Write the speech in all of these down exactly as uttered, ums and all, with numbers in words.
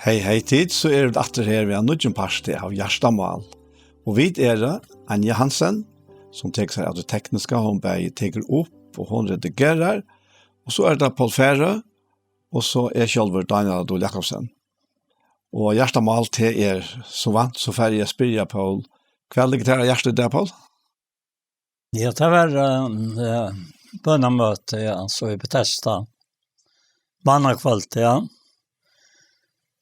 Hey, hey, tit, so eru vit aftur her við ein nýggjum parti av Hjartamál. Og vit eru Anja Hansen, sum tekur sær av tí tekniska, hon bæði tekur upp og hon redigerar. Og so er tað Poul Færø, og so er sjálvur Daniel Adol Jakobsen. Og Hjartamál, tað er so vant, so fari eg at spyrja Poul, hvat liggur tær á hjarta í dag, Poul? Ja, tað var eh, eh, bønamøte, ja, so í Betesda. Mannakvøld, ja.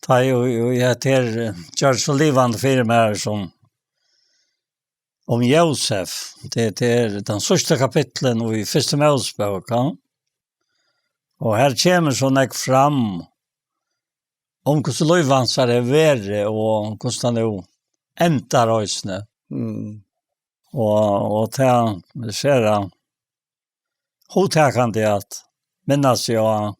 Tá eg, og, og, ja, tað er eh, gjørt so livandi fyri meg sum um Jósef. Tað, tað er tann síðsta kapitlen í fyrstu Mósebók, ja. Og her kemur so nógv fram um hvussu lív hansara hevur verið og hvussu tað nú endar eisini. Mm. Og, og tað er sera hugtakandi at minnast seg á.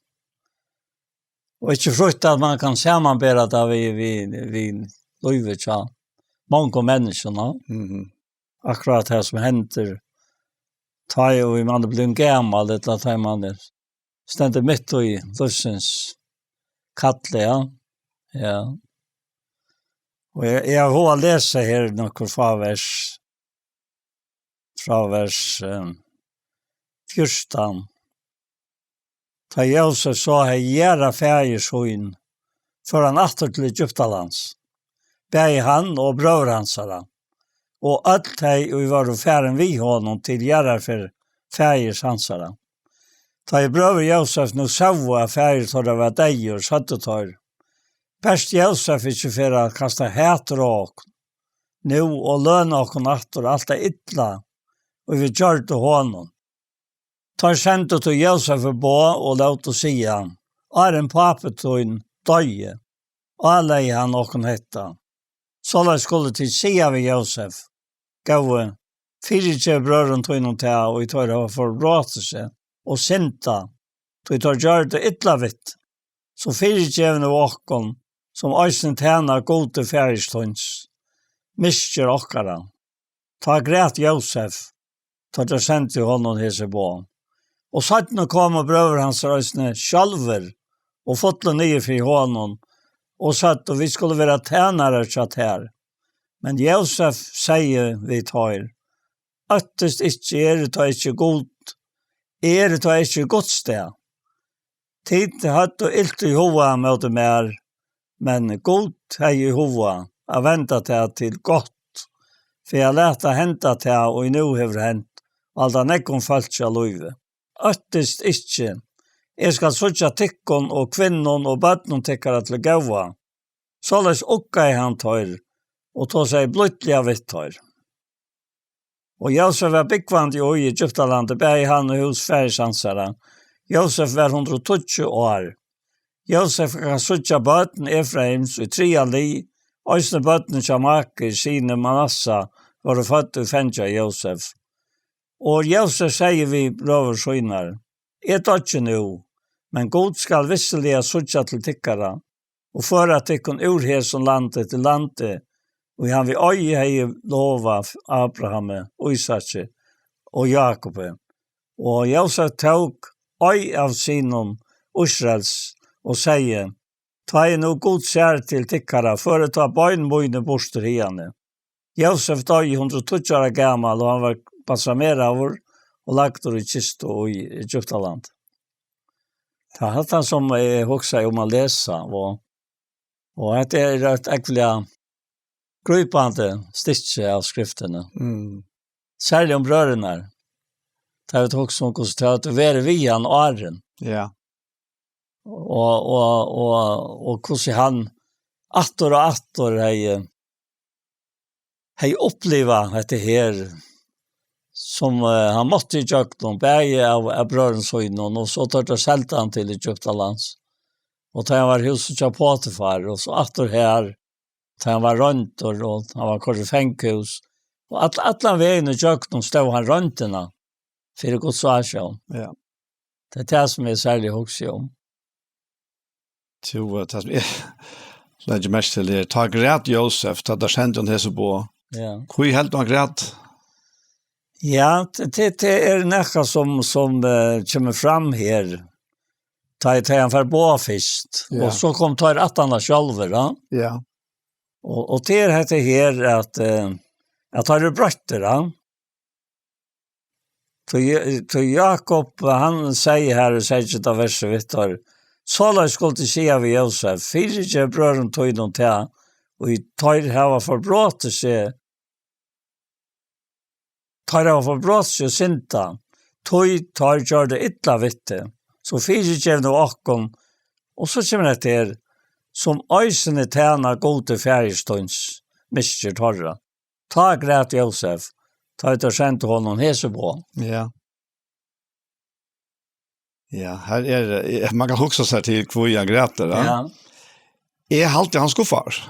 Og ikki frítt at man kann samanbera tað við, við, við lívið hjá mongum menniskjum, no? Mhm. Akkurát tað sum hendir, tá ið man er blivin gamal, ella tá ið man er, stendur mitt í lívsins kalli, ja. Ja. Og eg, eg havi hug at lesa her nøkur fá vers, frá vers eh, fjúrtan. Tá Jósef so hevði jarðað faðir sín, fór hann aftur til Egyptalands, bæði hann og brøður hansara, og øll tey, ið vóru farin við honum til jarðarferð faðirs hansara. Tá ið brøður Jósef nú sóu, at faðir teirra var deyður, søgdu teir: Bert Jósef ikki fer at kasta hatur á okkum nú og løna okkum aftur alt tað illa, ið vit gjørdu honum. Teir sendu tí Jósefi boð og lótu siga: Áðrenn pápi tín doyði, álegði hann okkum hetta. Soleiðis skulu tit siga við Jósef: Góði, fyrigev brøðrum tínum tað, ið teir hava forbrotið seg og syndað, tí teir gjørdu illa við teg. So fyrigev nú okkum, sum eisini tæna Gudi faðirs tíns, misgerð okkara. Tá græt Jósef, tá teir sendu honum hesi boð. Og seinni komu brøður hansara eisini sjálvir og fullu niður fyri honum og søgdu: Vit skulu vera tænarar hjá tær. Men Jósef segði við teir: Óttist ikki, eri tá ikki Gud, eri tá ikki í Guds stað. Tit høvdu ilt í huga móti mær, men Gud hevði í huga at venda tað til gott, fyri at lata henda tað, ið nú hevur hent, valda nógvum fólki á lívi. Óttist ikki, eg skal síggja tykkum og kvinnum og børnum tykkara til góða. Soleiðis uggaði hann teir og tosaði blídliga við teir. Og Jósef var búgvandi í Egyptalandi, bæði hann og hús faðirs hansara. Jósef var hundrað og tíggju ár. Jósef kann síggja børn Efraims í triðja lið, eisini børnini hjá Makir, syni Manassa, vóru fødd í fangi á Jósef. Og Jósef segði við brøður sínar: Eg doyggi nú, men Gud skal vissiliga síggja til tykkara og føra tykkum úr hesum landi til landið, ið hann við eiði hevði lovað Abrahami, Ísaki og Jákupi. Og Jósef tók eið av synum Ísraels og segði: Tá ið nú Gud sær til tykkara, førið tá bein míni burtur hiðani. Jósef doyði hundrað og tíggju ára gamal, og hann var balsameraður og lagdur í kistu í Egyptaland. Tað er hatta sum eg hugsaði um at lesa, og, og hetta er eitt ógvuliga grípandi stykki av skriftini. Mm. Serliga um brøðurnar. Tað vit hugsa um, hvussu tað hevur verið við hann áðrenn. Ja. Og, og, og, og hvussu hann aftur og aftur hevði, hevði upplivað hetta her, sum eh, hann mátti í gjøgnum, bæði av, av brøðrum sínum, og so tá teir seldu hann til Egyptalands. Og tá hann var í húsi hjá Potifar, og so aftur her, tá hann var royndur, og hann var koyrdur í fangahús. Og all, allan vegin í gjøgnum stóð hann royndina fyri Guds ásjón. Ja. Tað er tað, sum eg serliga hugsi um. Tú, eh, tað sum eg leggi merki til er, tá græt Jósef, tá teir sendu hann hesi boð. Ja. Hví heldur hann græt? Ja, tað, tað, tað er nakað sum, sum eh, kemur fram her. tá, tá hann fær boð fyrst. Ja. Og so kom teir aftan á sjálvir, ja. Ja. Og, og til hetta her at, eh, at teir eru broyttir, ja. Tí, tí Jakob, hann sigur her í sekstanda versi við teir: Soleiðis skuldi siga við Jósef: Fyrigev brøðrum tínum tað, og teir hava forbrotið seg, teir hava forbrotið seg og syndað, tí teir gjørdu illa við teg. So fyrigev nú okkum, og so kemur hetta her, sum eisini tæna Gudi faðirs tíns, myrkir teirra. Tá græt Jósef, tá ið teir sendu honum hesi boð. Ja. Ja, her er, eh, man kann hugsa seg til, hví hann grætur, ja. Ja. Eg haldi, hann skuffaður.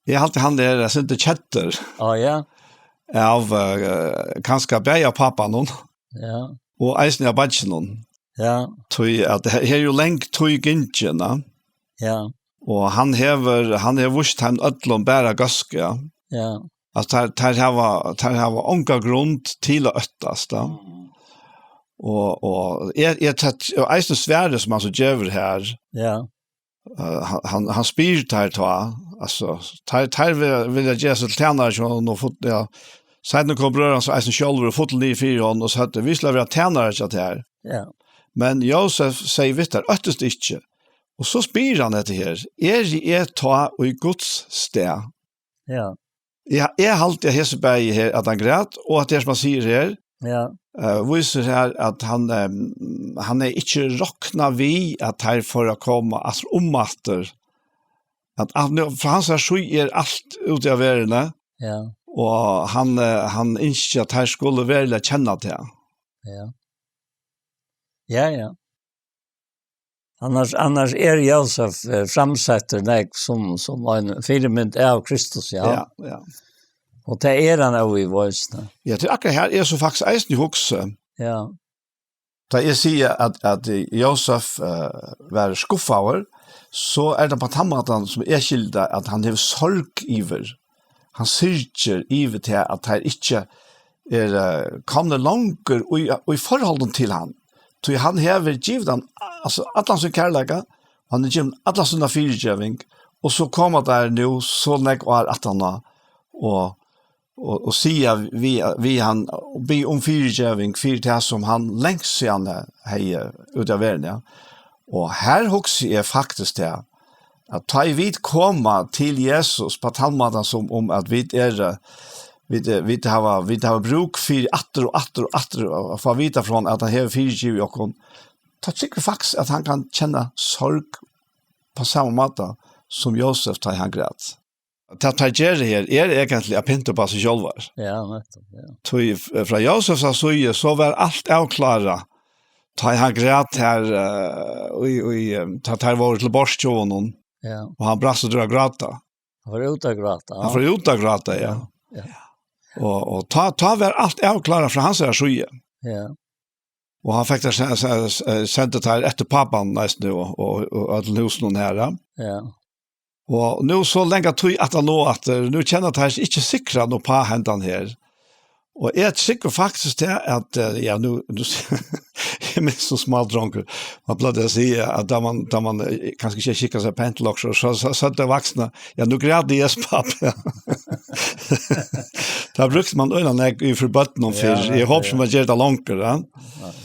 Eg haldi, hann er, eh, sindur keddur. Á, ja. Av, eh, kanska bæði av pápanum. Ja. Og eisini av beiggjanum. Ja. Tí at her, her er jo long tíð gingin, ja. Ja. Og hann hevur, hann hevur víst teimum øllum bara góðsku, ja. Ja. At teir, teir hava, teir hava onga grund til at óttast, ja. Mm. Og, og eg, eg tað, og eisini svarið, sum hann so gevur her, ja. Eh, hann, hann, hann spyr teir tá, altso, teir, teir vilja, vilja gera seg til tænarar hjá honum og fut-, ja. Seinni kom brøður hans eisini sjálvir og fullu niður fyri honum og søgdu: Vit skulu vera tænarar hjá tær. Ja. Men Jósef segði við teir: Óttist ikki. Og so spyr hann hetta her: Eri eg tá í Guds stað? Ja. Ja, eg haldi, at hesi bæði her, at hann græt, og at tað, sum hann sigur her, ja. Eh, vísir her, at hann, ehm, hann er ikki roknað við, at teir fóru at koma aftur um aftur. At, at nú, frá hansara síðu er alt úti av verðini, ja. Og hann, eh, hann ynskir, at teir skulu veruliga kenna tað. Ja. Ja, ja. Annars, annars er Jósef, eh, framsettur nógv sum, sum ein fyrimynd av Kristus, ja. Ja, ja. Og tað er hann óivíst. Ja, tí akkurát her er so faktiskt eisini hugsi. Ja. Tá eg sigi at, at Jósef, eh, var skuffaður, so er tað á tann mátan, sum eg skilji tað, at hann hevur sorg yvir. Hann syrgir yvir tað, at teir ikki eru, eh, komnir longur í, í forholdum til hann. Tí hann hevur givið hann, altso, allan sín kærleika, hann hevur givið hann alla sína fyrigeving, og so koma teir nú so nógv ár aftaná og, og, og siga við, við hann, og biðja um fyrigeving fyri tað, sum hann langt síðani hevði úti av verðini, ja. Og her hugsi eg faktiskt tað, at tá ið vit koma til Jesus á tann mátan sum um at vit eru, vit, eh, vit hava, vit hava brúk fyri aftur og aftur og aftur at, at fáa vita frá honum at hann hevur fyrigivið okkum, tá trúgvi eg faktiskt, at hann kann kenna sorg á sama máta sum Jósef, tá ið hann græt. Tað teir gera her, er eigentliga at pynta upp á seg sjálvar. Ja, nettupp, ja. Tí f-, frá Jósefs síðu, so var alt avklárað. Tá hann græt her, eh, í, í, eh, tá teir vóru til borðs hjá honum, ja. Og hann brast út úr at gráta. Hann fór út at gráta, ja. Hann fór út at gráta, ja. Ja, ja. Og, og tá, tá var alt avklárað frá hansara síðu. Ja. Og hann fekk tað se-, se-, se-, sendar tær eftir pápan eisini og, og, og øllum húsunum her, ja. Ja. Og nú so langa tíð aftan á at, eh, nú kenna teir seg ikki sikran upp á hendan her. Og eg trúgvi faktiskt til at, eh, ja, nú, nú, eg minnist sum smádrongur. Man plagdi at siga at tá man, tá man, eh, kanska ikki skikka seg pent til okkurt, so, so, so, so tað vaksna, ja, nú græt eg, pápi, ja. Tá brúkti man øgiliga nógv í fyri børnum fyrr. Ja, eg hopi, ja. Sum man ger tað longur, ja. Ja.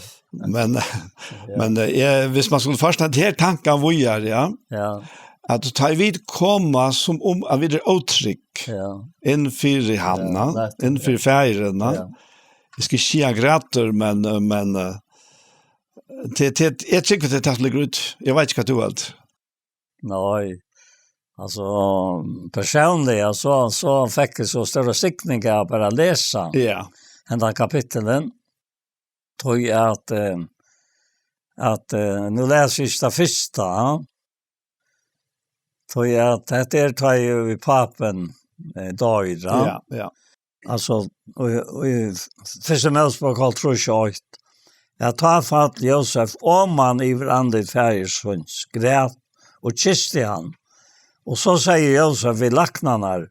Men, ja. Men, eh, eg, hvis man skulle først hatt her tanken videre, ja. Ja. At tá vit koma sum um at vit eru ótrygg, ja. Inn fyri hann, ja, nettupp, inn fyri, ja. Faðirin, ja. Eg skal ikki siga grætur, men, eh, men, eh, til, til, eg trúgvi, at tað liggur út. Eg veit ikki, hvat tú heldur. Nei. Altso, personliga, so, so fekk eg so stóra stikning av bara at lesa, ja, hendan kapittelen. Tí at, eh, at, eh, nú lesi eg ikki tað fyrsta, tí at hetta er tá ið pápin, eh, doyr, ja. Ja, ja. Altso, í, í fyrstu Mósebók hálvtrýss og eitt, at tá fall Jósef oman yvir andlit faðir síns, græt og kysti hann. Og so segði Jósef við læknarnar,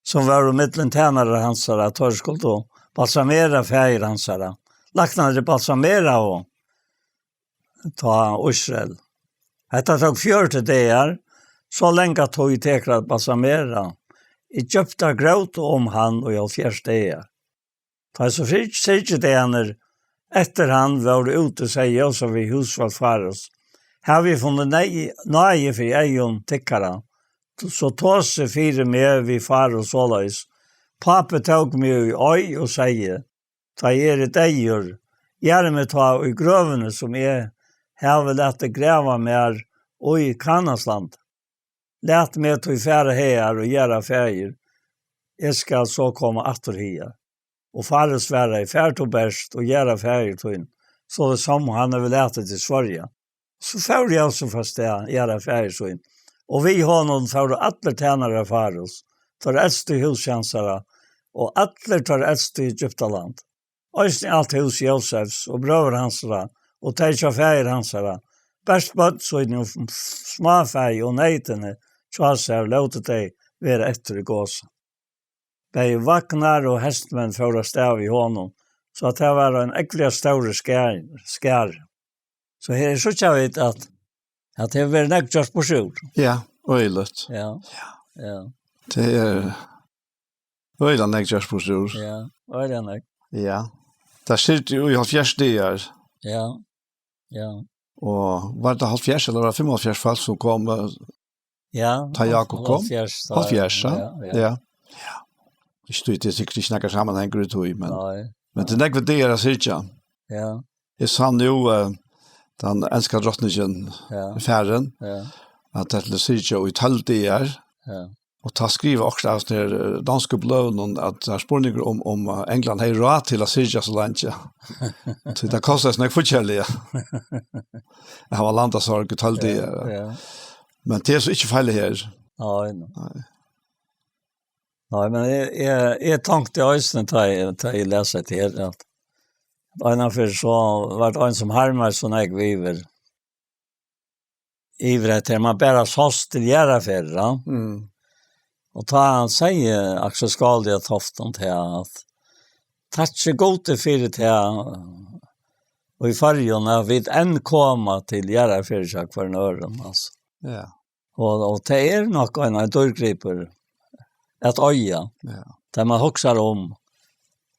sum vóru millum tænarar hansara, at teir skuldu balsamera faðir hansara. Læknarnir balsameraðu tá Ísrael. Hetta tók fjøruti dagar, so langa tíð tekur at balsamera. Egyptar grótu um hann í hálvfjerðs dagar. Tá so fyrst syrgidagarnir eftir hann vóru úti, segði Jósef við húsfólk Faraos: Havi eg funnið nei-, náði fyri eygum tykkara, so tosið fyri meg við Faraos soleiðis: Pápi tók meg í oyð og segði: Tá eg eri deyður, ger meg tá í grøvini, sum eg havi latið grava mær í Kanaanslandi. Lat meg tí fara hagar og jarða faðir, eg skal so koma aftur hagar. Og Faraos svaraði: Far tú bert og jarða faðir tín, soleiðis sum hann hevur latið teg svørja. So fór Jósef av stað, jarðaði faðir sín, og við honum fóru allir tænarar Faraos, teir elstu í húsi hansara, og allir teir elstu í Egyptaland. Eisini alt hús Jósefs og brøður hansara, og tey hjá faðir hansara, bert børn síni og smáfæi og neytini hjá sær lótu tey vera eftir í Gosen. Bæði vagnar og hestmenn fóru av stað við honum, so at tað var ein ógvuliga stórur skar-, skar. So her síggja vit, at, at her verður nógv gjørt burturúr. Ja, øgiligt. Ja. Ja. Det er øgiligt, nógv gjørt burturúr. Ja, øgiligt nógv. Ja. Der sitter jo i halvfjerds dagar. Ja. Ja. Og var det halvfjerds eller var det femoghalvfjerds folk, som kom, eh, Ja, tá Jakob kom? Hálvfjerðs, tá, Hálvfjerðs, ja, ja, ja. Ja. Ja. Ikki tí, tað er sikkurt ikki nakar samanhangur í tí, men, Nei. Men tað er nógv dagar at syrgja. Ja. Eg sá nú, eh, tann enska drotningin Ja. er farin, Ja. at tað er til at syrgja í tólv dagar. Ja. Og tá skriva okkurt av sånne her, eh, dansku bløðunum, at tað er spurningur um, um, eh, England hevði ráð til at syrgja so leingi. So tað kostar so nógv fíggjarliga. At hava landasorg í tólv Ja, dagar. ja. Men tað er so ikki farligt her. Nei, nei. Nei. Nei, men eg, eg, eg tenkti eisini, tá eg, tá eg las hetta her, at ein av fyrr so var tað ein sum harmaði so nógv yvir, yvir at her man bara sást til jarðarferðir, ja. Mm. Og tá hann segði, Aksel Skála Toftum, til at takk Gudi fyri tað, og í Føroyum, at vit enn koma til jarðarferðir hjá hvørjum øðrum, altso. Ja. Og, og tað er nokk ein, ein dýrgripur at eiga. Ja. Tá man hugsar um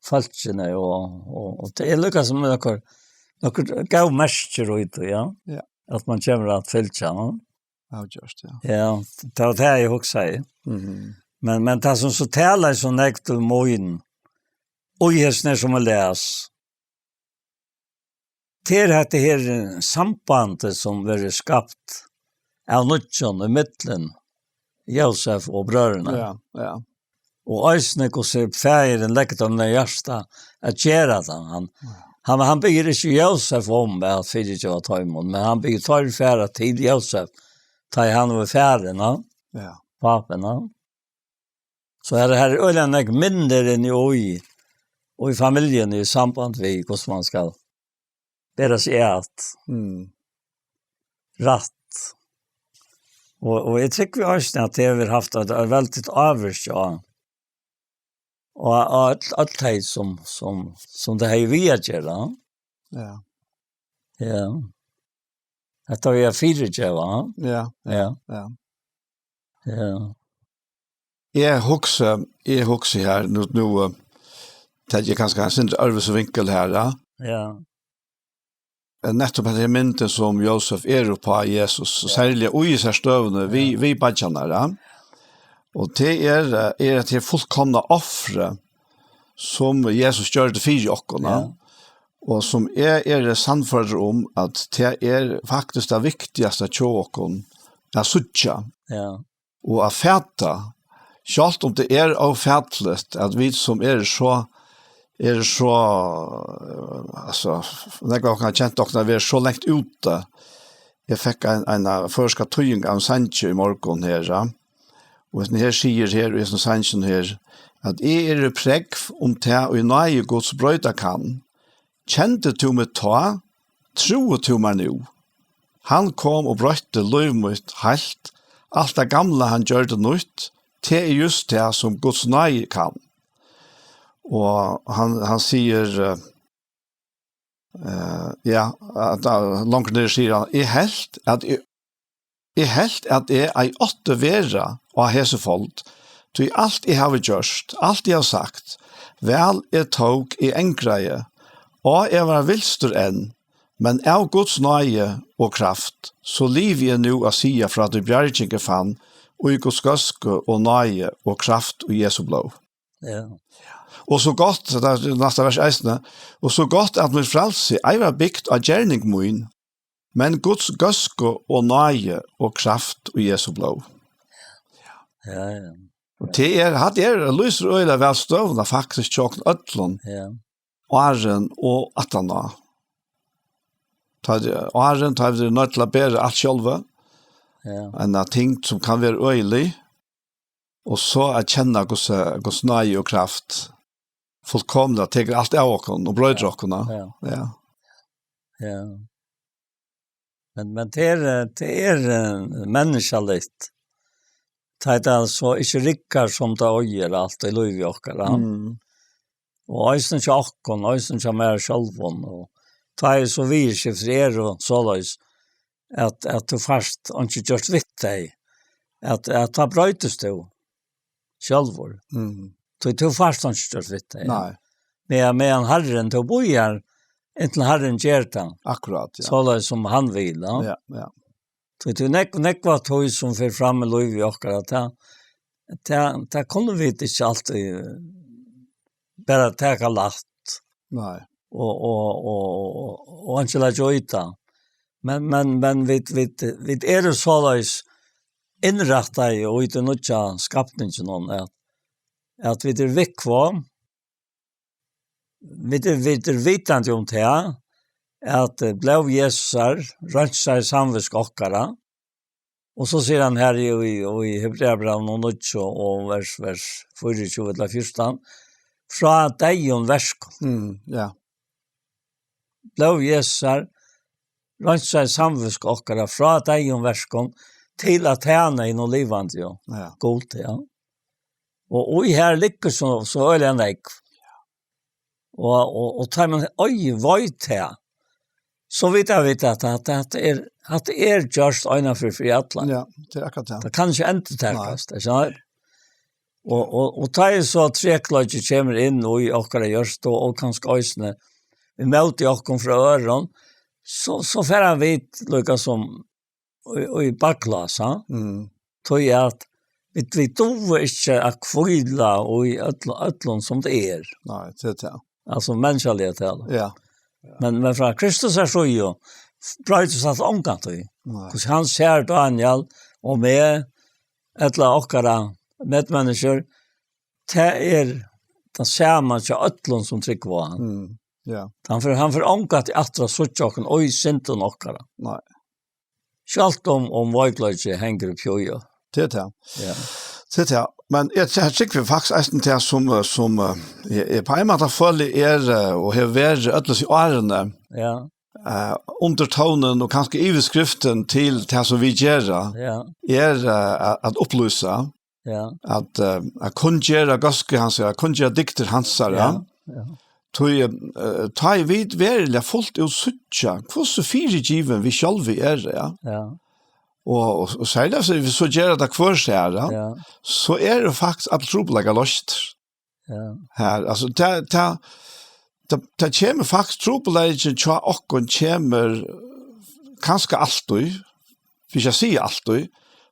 fólkini og, og, og tað er líka sum nøkur, nøkur góð merkir í tí, ja. Ja. At man kemur at fylgja, ja. Avgjørt, ja. Ja, tað var tað eg hugsaði. Mhm. Men, men tað sum so talar so nógv til mín, og eg sum eg les, tað er hetta her, eh, sambandið sum verður skapt av nýggjum í millum Jósef og brøðurnar. Ja, ja. Og eisini hvussu faðirin leggur teimum á hjarta at gera tað. Hann, Ja. hann, hann biður ikki Jósef um at fyrigeva teimum, men hann biður teir fara til Jósef, tá ið hann var farin, ja. Ja. Pápin, ja. So her, her er øgiliga nógv minnir inni í, og í familjuni í samband við hvussu man skal bera seg at. Mm. Rætt. Og, og eg trúgvi eisini at tað hevur havt eitt, eitt veldigt ávirki á, á, á øll, øll tey sum, sum, sum tað hevði við at gera. Ja. Ja. Hetta við at fyrigeva, ha? Ja, ja, Ja. ja. Ja. Eg hugsi, eg hugsi her, nú, nú, eh, taki eg kanska ein sindur øðrvísi vinkul her, ja. Ja. Eh, nettupp hetta her myndin sum Jósef er uppá Jesus, Ja. serliga í hesar støðuni, við, Ja. við beiggjarnar, ja. Og tað er, eh, er at tað fullkomna ofrið sum Jesus gjørdi fyri okkum, ja. Ja. Og sum eg eri sannførdur um, at tað er faktiskt tað viktigasta hjá okkum at síggja. Ja. Og at fata, sjálvt um tað er ófatiligt, at vit sum eru so, eru so, eh, altso, nógv av okkum hava kent okkum at vera so langt úti. Eg fekk ein, eina føroyska týðing av einum sangi í morgun her, ja. Og hesin her sigur her, í hesum sanginum her, at eg eri prógv um tað, í náði Guds broyta kann. Kendi tú meg tá, trúir tú mær nú. Hann kom og broytti lív mítt heilt, alt tað gamla hann gjørdi nýtt, tað er júst tað, sum Guds náði kann. Og hann, hann sigur, eh, Eh, ja, at, eh, langt niðri sigur hann: «Eg helt at eg, eg helt at eg ei átti vera á hesi fold, tí alt eg havi gjørt, alt eg havi sagt, væl eg tók, eg angraði, og eg var vilstur enn, men av Guds náði og kraft, so livi eg nú at siga frá tí bjarging eg fann, í Guds góðsku og náði og kraft í Jesu blóð.» Ja. Og so gott, tað er næsta vers eisini, og so gott at mítt frælsi ei var bygt á gerning mín, men Guds góðsku og náði og kraft í Jesu blóð. Ja, ja. Og tað er, hatta er, lýsir øgiliga væl støðuna faktiskt hjá okkum øllum, Ja. áðrenn og aftaná. Tá er, áðrenn, tá er nødt til at bera alt sjálva, Ja. enn at ting som kann vera øgilig, og so at kenna hvussu, hvussu náði og kraft fullkomliga tekur alt av okkum og broytir okkum, ja. Ja. Ja. Ja. Men, men tað er, eh, tað er, eh, menniskjaligt. Tá er tað so ikki riggar sum tað eigur alt í lívi okkara. Mm. Og eisini hjá okkum, eisini hjá mær sjálvum. Og tá er so viðurskiftir eru soleiðis, at, at tú fært einki gjørt við tey. At, at tá broytist tú sjálvur. Mm. Tú, tú fært einki gjørt við tey. Nei. Men, men Harrin, tú bíðar, inntil Harrin ger tað. Akkurát, ja. Soleiðis sum hann vil, ja. Ja, ja. Tí, tí nógv, nógv av tí sum fer fram í lívi okkara, tað, tað, tað kunnu vit ikki altíð, eh, bara taka lætt. Nei. Og, og, og, og, og einki leggja í tað. Men, men, men vit, vit, vit eru soleiðis innrættaði í tí nýggja skapninginum, at, at vit eru viðkvom, vit eru, vit eru vitandi um tað, at, eh, blóð Jesusar reinsar samvitsku okkara. Og so sigur hann her í, í, í Hebreabrævinum níggju og vers, vers fýraogtjúgu ella fjúrtan, frá deyðum verkum. Mm, ja. Blóð Jesusar reinsar samvitsku okkara frá deyðum verkum til at tæna hinum livandi, ja. Ja. Gud, ja. Og, og í her liggur so, so øgiliga nógv. Og, og, og tá man, oj, veit her. So veit eg, veit at, at, at er, at er just eina fyri, fyri alla. Ja, tað er akkurát tað. Tað kann ikki endurtakast, Nei. Ikki sant? Og, og, og tá er so trekleiki kemur inn í okkara hjørtu, og, og kanska eisini, ímóti okkum frá øðrum, so, so fer hann vit líka sum í, í bakklás, ha? Mm. Tí at vit, vit duga ikki at hvíla í øllum, øllum sum tað er. Nei, tað er tað. Altso, menniskjaliga talað. Ja. Men, men frá Kristus er so jú, broytist alt ongantíð. Nei. Hvussu hann sær Daniel og meg, ella okkara medmenniskjur, tað er tað sama hjá øllum sum trúgva á hann. Mm. Ja. Hann fer, hann fer ongantíð aftur at síggja okkum í syndum okkara. Nei. Sjálvt um, um veikleiki hongur uppi í. Tað er tað. Ja. Tað er tað. Men eg, eg trúgvi faktiskt eisini tað sum, eh, sum, eh, eg, eg á ein máta føli er, eh, og hevur verið øll hesi árini, Ja. eh, undirtónin og kanska yvirskriftin til tað sum vit gera, Ja. er, eh, at, at upplýsa, Ja. at, eh, at kunngera góðsku hansara, at kunngera dygdir hansara. Ja. Ja. Tí, eh, tá ið vit veruliga fult út síggja, hvussu fyrigivin vit sjálvi eru, ja. Ja. Og, og, og serliga so, so gera tað hvør sær, ja. Ja. So eru faktiskt allir trupulleikar loystir. Ja. Her, altso, tað, tað, tað, tað kemur faktiskt, trupulleikin hjá okkum kemur kanska altíð, fyri ikki at siga altíð,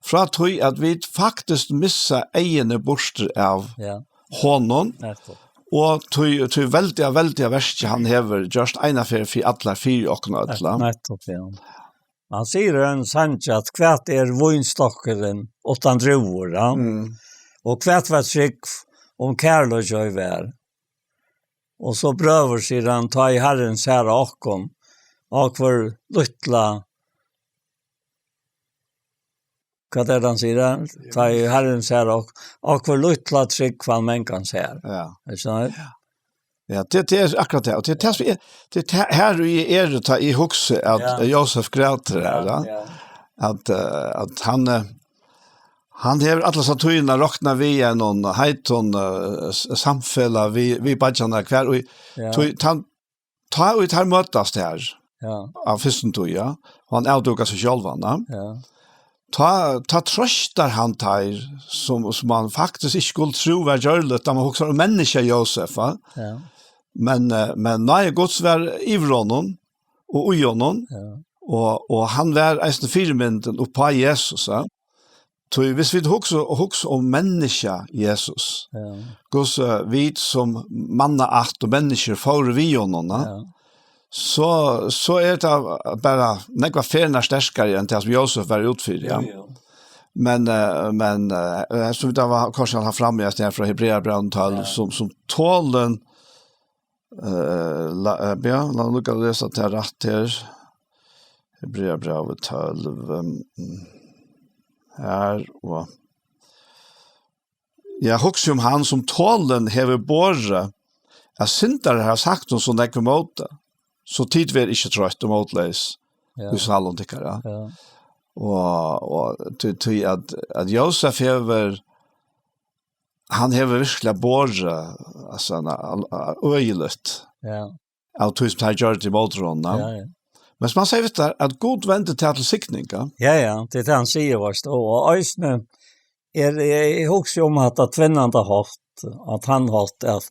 frá tí at vit faktiskt missa eyguni burtur av Ja. honum, Nettupp. og tí, tí veldiga, veldiga verki hann hevur gjørt eina ferð fyri allar, fyri okkum øll. Nettupp, ja. Hann sigur í einum sangi at hvat er vínstokkurin uttan drúvur, ja? Mm. Og hvat var trúgv um kærleiki ei var? Og so brøður, sigur hann, tá ið Harrin sær á okkum, á hvør lítla, hvat er tað hann sigur har? Tá ið Harrin sær á ok-, á hvør lítla trúgv hann mangan sær. Ja. Er tað? Ja, tað, tað er akkurát tað. Og tað er tað sum er, tað er tað her eg eri, tá eg hugsi at Ja. Jósef grætur her, Ja, ja. ja. At, eh, at hann, eh, hann hevur alla hesa tíðina roknað við einum heitum, eh, s-, samfelag við, við beiggjarnar, hvar í Ja. tí, hann, tá ið teir møtast her, ja, á fyrstu tíð, ja, og hann avdúkar seg sjálvan, ja. Ja. Tá, tá trøstar hann teir, sum, sum hann faktiskt ikki skuldi trúð var gjørligt, tá man hugsar um menniskja Jósef, va? Ja. Men, eh, men nei, Guds var yvir honum, og í honum, ja, og, og hann var eisini fyrimyndin upp á Jesus, ja. Tí, hvis vit hugsa, hugsa um menniskja Jesus, ja, hvussu vit sum mannaætt og menniskjur fóru við honum, ja, ja, so, so er tað bara nógvar ferðir sterkari enn tað, sum Jósef var út fyri, ja. Jú, jú. Men, eh, men, eh, sum vit hava, hvussu hann hevur fram í, her frá Hebreabrævinum tólv, ja, sum, sum tolin, eh, la, eh, ja, lat okkum lesa tað rætt her. Hebreabrævið tólv, ehm, her, og ja, hugsi um hann, sum tolin hevur borið, at syndarar hava sagt honum so nógv ímóti, so tit verða ikki troytt og mótleys, ja, í sálum tykkara. Ja. Og, og tí, tí at, at Jósef hevur, hann hevur virkuliga borið, altso, hann er al-, al-, øgiligt. Ja. Av tí sum teir gjørdu ímóti honum, ja. Ja, ja. Men sum hann sigur við tær, at Gud vendi tað til signing, ja. Ja, ja, tað er tað hann sigur, veitst tú. Og, og eisini, er, eg, eg hugsi um at á tvinnandan hátt, á tann hátt, at,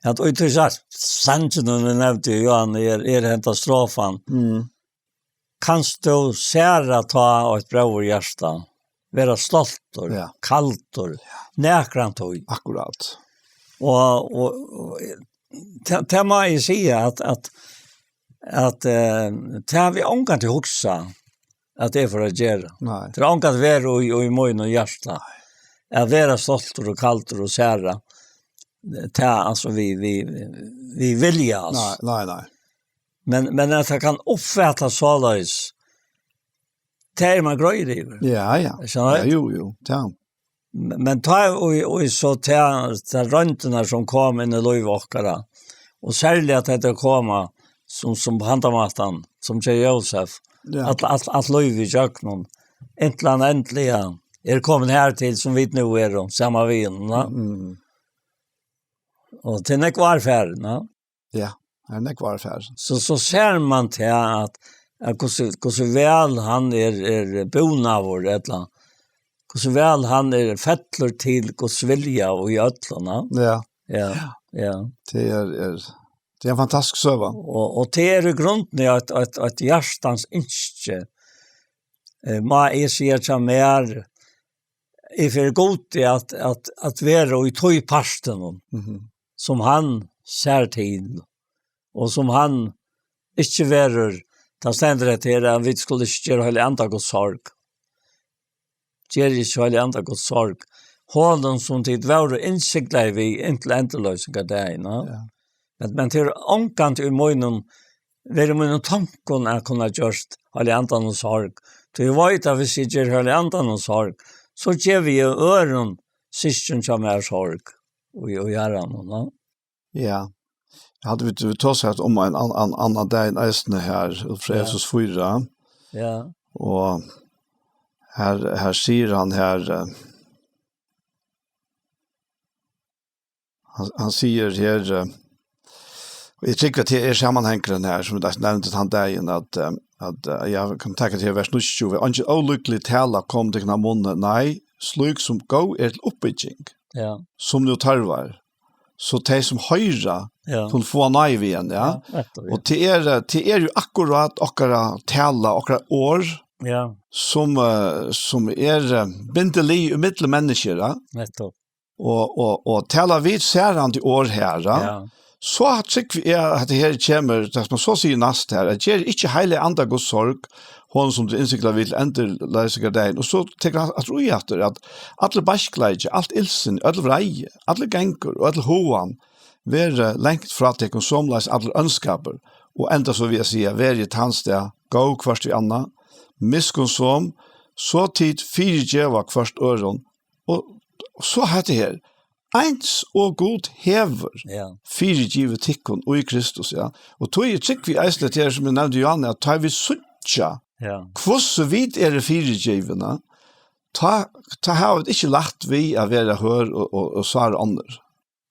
at í tí sangin, sum eg nevndi, Johan, er, er henda strofan. Mm. Kanst tú særa tá eitt bróðurhjarta, vera stoltur, ja, kaldur, ja, nakrantíð. Akkurát. Og, og, og tað, tað má eg siga at, at, at, eh, tað havi eg ongantíð hugsað at eg fór at gera. Nei. Tað er ongantíð verið í, í mínum hjarta. At vera stoltur og kaldur og særa. Tað, altso, við, við, við vilja, altso. Nei, nei, nei. Men, men at tað kann uppfatast soleiðis, tað er man greiður yvir. Ja, ja. Skilur? Ja, jú, jú, ja. Men, men tá og, og so tað, tað royndirnar sum kom inn í lív okkara, og serliga at tað koma sum, sum handamátan, sum hjá Jósef, ja, at, at, at lív í gjøgnum, inntil hann endiliga er komin her til, sum vit nú eru, saman við honum, va? Mm. Og til nógv ár farin, va? Ja, her er nógv ár farin. So, so sær man til at, at hvussu, hvussu væl hann er, er búnaður, ella hvussu væl hann er fallin til Guds vilja og í øllum, va? Ja. Ja, ja. Tað er, er, tað er ein fantastisk søga. Og, og tað er í grundini eitt, eitt, eitt hjartans ynski. Eh, má eg siga hjá mær, eg fyri Gudi at, at, at vera í tí partinum, mhm, sum hann sær til, og sum hann ikki verður, tað stendur hetta her, at vit skulu ikki gera Heilaga Anda Guds sorg. Ger ikki Heilaga Anda Guds sorg. Honum sum tit vóru innsiglaðir við inntil endurloysingardagin, ja. Ja. Men, men tað er ongantíð í mínum, verið í mínum tonkum at kunna gjørt Heilaga Andanum sorg. Tí eg veit at hvis eg ger Heilaga Andanum sorg, so gevi eg øðrum systkin hjá mær sorg. Og, og Herren, no? Ja. Eg haldi, vit, vit tosaðu um ein an-, an-, annan dagin eisini her, út frá, ja, Efesus fýra. Ja. Og her, her sigur hann her, eh, hann, hann sigur her, eh, og eg trúgvi at tað er samanhangurin her, sum eg nevndi tann dagin, at, eh, at, eh, eg kann taka til vers níggjuogtjúgu: Eingin ólukkulig tala kom tykkum av munni, nei, slík sum góð er til uppbygging, ja, sum nú tørvar, so tey sum hoyra, ja, kunnu fáa náði við henni, ja. Ja, nettupp, ja. Og tað er, eh, tað er jú akkurát okkara tala, okkara orð, ja, sum, eh, sum er, eh, bindilig ímillum menniskju, ja. Nettupp. Og, og, og tala vit særandi orð her, ja. Ja. So trúgvi eg at hetta her kemur, tað sum so sigur næst her, at ger ikki Heilaga Anda Guds sorg, honum sum tit innsigla við til endurloysingardagin. Og so tekur hann aftur í aftur, at allur beiskleiki, alt illsinni, øll vreiði, allur gangur og øll háðan verði langt frá tykkum, somuleiðis allur óndskapur, og enda so við at siga: Verið í tann stað góð hvørt við annað, miskunnsom, so tit fyrigeva hvørt øðrum. Og so hetta her: Eins og Gud hevur, ja, fyrigivið tykkum í Kristus, ja. Og tí er trúgvi eg eisini til, sum eg nevndi, Johan, at tá vit síggja, ja, hvussu vit eru fyrigivin, tá, tá hava vit ikki lætt við at vera hørð og, og, og sára onnur.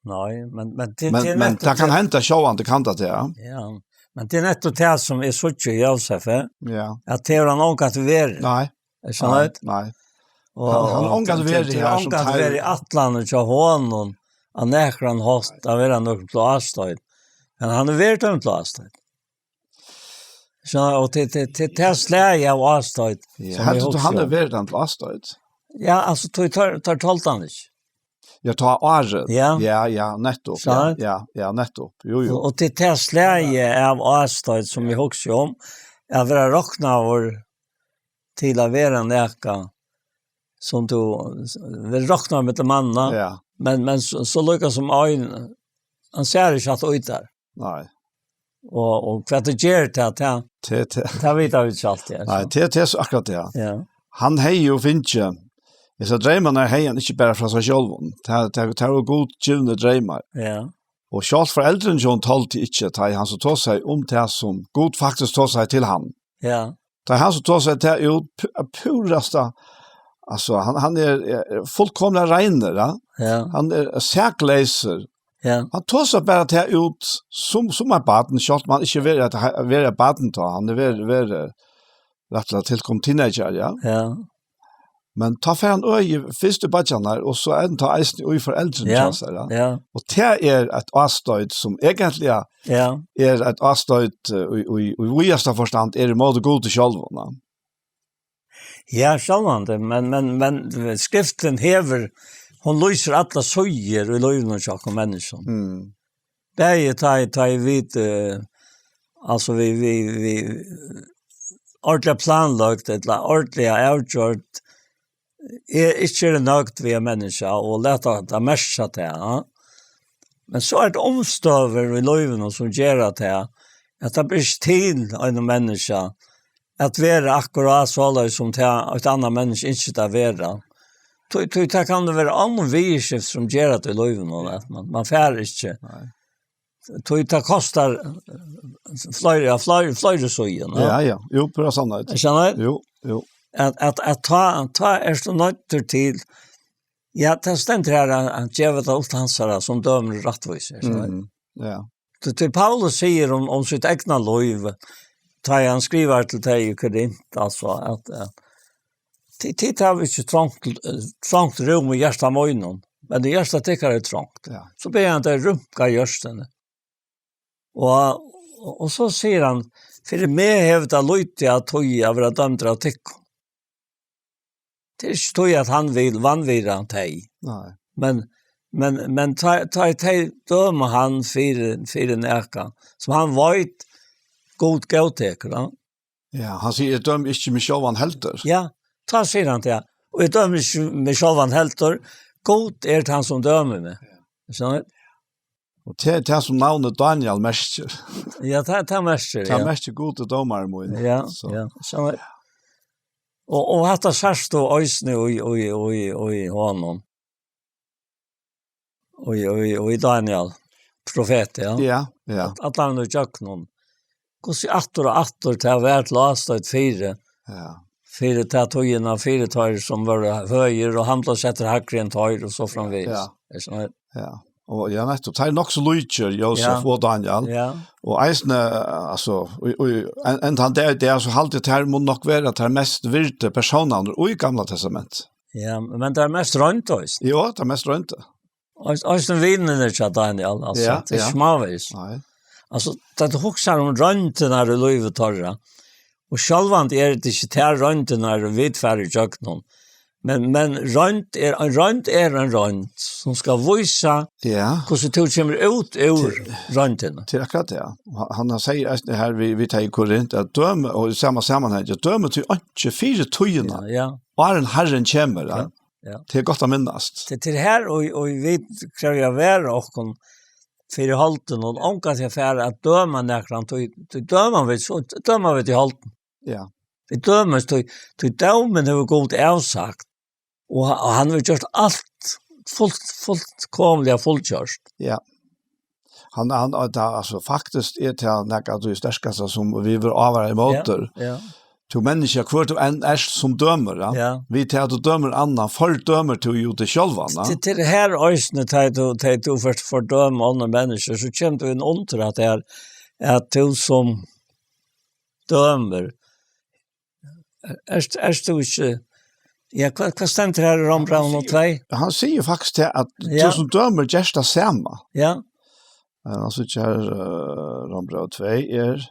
Nei, men, men til, men, til men nettupp tað kann til henda, sjálvandi kann tað, ja. Ja. Men tað er nettupp tað sum eg síggi í Jósefi, Ja. at tað hevur hann ongantíð verið. Nei. Er Nei, sant? nei. Og, Hann- hann og ongantíð til- verið til her sum ongantíð teir- verið ætlanin hjá honum á nakran hátt at vera nøkur til ástøð. Men hann er verið til ástøð. So, og til, til, til, til slagið av ástøð, Ja, sum heldur eg tú, hugsi hann um. er verið til ástøð? Ja, altso, tú tar, tar toldan ikki. Ja, tá áðrenn. Ja. Ja, ja, nettupp. Ja, Sant? ja, ja, nettupp. Jú, jú. Og, og til, til slagið av ástøð, sum eg hugsi um, at vera roknaður til at vera nakað, sum tú s-, vil rokna millum manna, Ja. men, men so, so líka sum ein, hann sær ikki at út der. Nei. Og, og hvat tað ger til at tað, Te, te. tað vita vit ikki altíð, Nei, altso. te, te er so akkurat det. Ja. Hann hevði jo fingið, hesar dreymarnar hevði hann ikki bara frá seg sjálvum. Tað, tað, tað var Gud givnu dreymar. Ja. Og sjálvt foreldrini hjá honum toldu ikki, tá hann so tosaði um tað sum Gud faktiskt tosaði til hann. Ja. Tá hann so tosaði tað út pu-, purasta, altso, hann, hann er, er fullkomliga reinur, ja. Ja. Hann er sakleysur. Ja. Hann tosar bara tað út sum, sum eitt barn, sjálvt um hann ikki verið at ha-, verið eitt barn tá, hann er verið, verið rættiliga tilkomin teenager, ja. Ja. Men tá fær hann øði fyrst í beiggjarnar, og so er hann tá eisini í foreldrini Ja, hjá sær, ja. ja. Og tað er eitt ástøð sum eigentliga Ja. er eitt ástøð, eh, í, í, í víðasta forstand er ímóti Gudi sjálvum, ja. Ja, sjálvandi, men, men, men skriftin hevur, hon lýsir allar síður í lívinum hjá okkum menniskjum. Mm. Bæði tá, tá vit, eh, altso, vit, vit, vit ordiliga planlagt, ella ordiliga avgjørt, er ikki er nøgd við ein menniskja og lata tað merkja tað, ja. Men so er tað umstøður í lívinum sum gera tað, at tað ber ikki til einum menniskja at vera akkurát soleiðis sum tað eitt annað menniskja ynskir at vera. Tí, tí tað kann vera onnur viðurskift sum gera tað í lívinum, at man, man fær ikki. Nei. Tí tað kostar, eh, fleiri, ja, fleiri, fleiri síður, ja. Ja, ja. Jú, púra sannheit. Eg skilji. Jú, jú. At, at, at tá, tá ert tú noyddur til, ja, tað stendur her, at, at geva tað upp til hansara, sum dømir rættvísi, skilji. Mhm. Ja. Tí, tí Paulus sigur um, um sítt egna lív, tá hann skrivar til tey í Korint, altso, at, eh, tit, tit hava ikki trongt, eh, trongt rúm í hjarta mínum, men í hjarta tykkara er trongt. Ja. So biður hann tey rýmka hjørtuni. Og, og, og so sigur hann, fyri meg hevur tað lítið at týða at vera dømdur av tykkum. Tað er ikki tí, at hann vil vanvirða tey. Nei. Men, men, men tá, tá tey døma hann fyri, fyri nakað, sum hann veit Gud góðtekur, ja. Ja, hann sigur, "Eg dømi ikki meg sjálvan heldur." Ja, tá sigur hann tað. "Og eg dømi ikki meg sjálvan heldur. Gud er tann, sum dømir meg." Ja. Skilji. Og tað er tað, sum navnið Daniel merkir. Ja, tað, tað merkir, Tað ja. merkir, "Gud er dómari mín." Ja, So. ja. Skilji. Og, og hatta sært tú eisini í, í, í, í honum. Og í, og í, og í Daniel, profet, ja. Ja, ja. At allan í gjøgnum. Hvussu aftur og aftur tað var til ástøð fyri. Ja. Fyri ta tíðina, fyri teir sum vóru høgir, og hann bleiv settur hægri enn teir, og so framvegis. Ja. Er sånn at Ja. Og ja, nettupp. Tað er nokk so líkir, Jósef Ja. og Daniel. Ja. Og eisini, eh, altso, og, og, enn, enn tann dag í dag, so haldi eg, tað her mun nokk vera tað mest virdi persónarnir í Gamla Testament. Ja, men tað er mest roynt, veist. Jo, tað er mest roynt. Og, og som vinirnir hjá Daniel, altso, Ja, tað er ja. smávegis. Nei. Altso, tá tú hugsar um royndirnar í lívi teirra, og sjálvandi er tað ikki tær royndirnar vit fara í gjøgnum, men, men roynd er, ein roynd er ein roynd, sum skal vísa, Ja. hvussu tú kemur út úr royndini. Til akkurat det. Og hann, hann sigur eisini her, vit, vit tey í Korint, at dømi, og í sama samanhang, at dømi tú ikki fyri tíðina, Ja, ja. áðrenn Harrin kemur, ja. Ja, ja. Tað er gott at minnast. Tað, tað er her, og, og vit krevja vera okkum fyri holdinum, og ongan til at fara at døma nakran, tí, tí døma vit, so døma vit í holdinum. Ja. Vit døma, tí, tí dómin hevur Gud avsagt, og ha-, og hann hevur gjørt alt fult, fullkomliga fullgjørt. Ja. Hann, hann, og tað, altso, faktiskt er tað nakað av tí sterkasta sum vit verða ávarað ímóti. Ja, ja. Tú menniskja, hvør tú enn ert sum dømir, ja. Ja. Við tað at tú dømir annan, fordømir tú jú teg sjálvan, ja. Til, til her eisini, tá tú, tá tú fyrst fordømir annar menniskja, so kemur tú inn undir at tað er, at tú sum dømir, ert, ert tú ikki, ja, hvat, hvat stendur her í Rómbrævinum tvey? Hann sigur faktiskt til at tú Ja. sum dømir gerst tað sama. Ja. Eh, hann sigur her, eh, Rómbræv tvey er,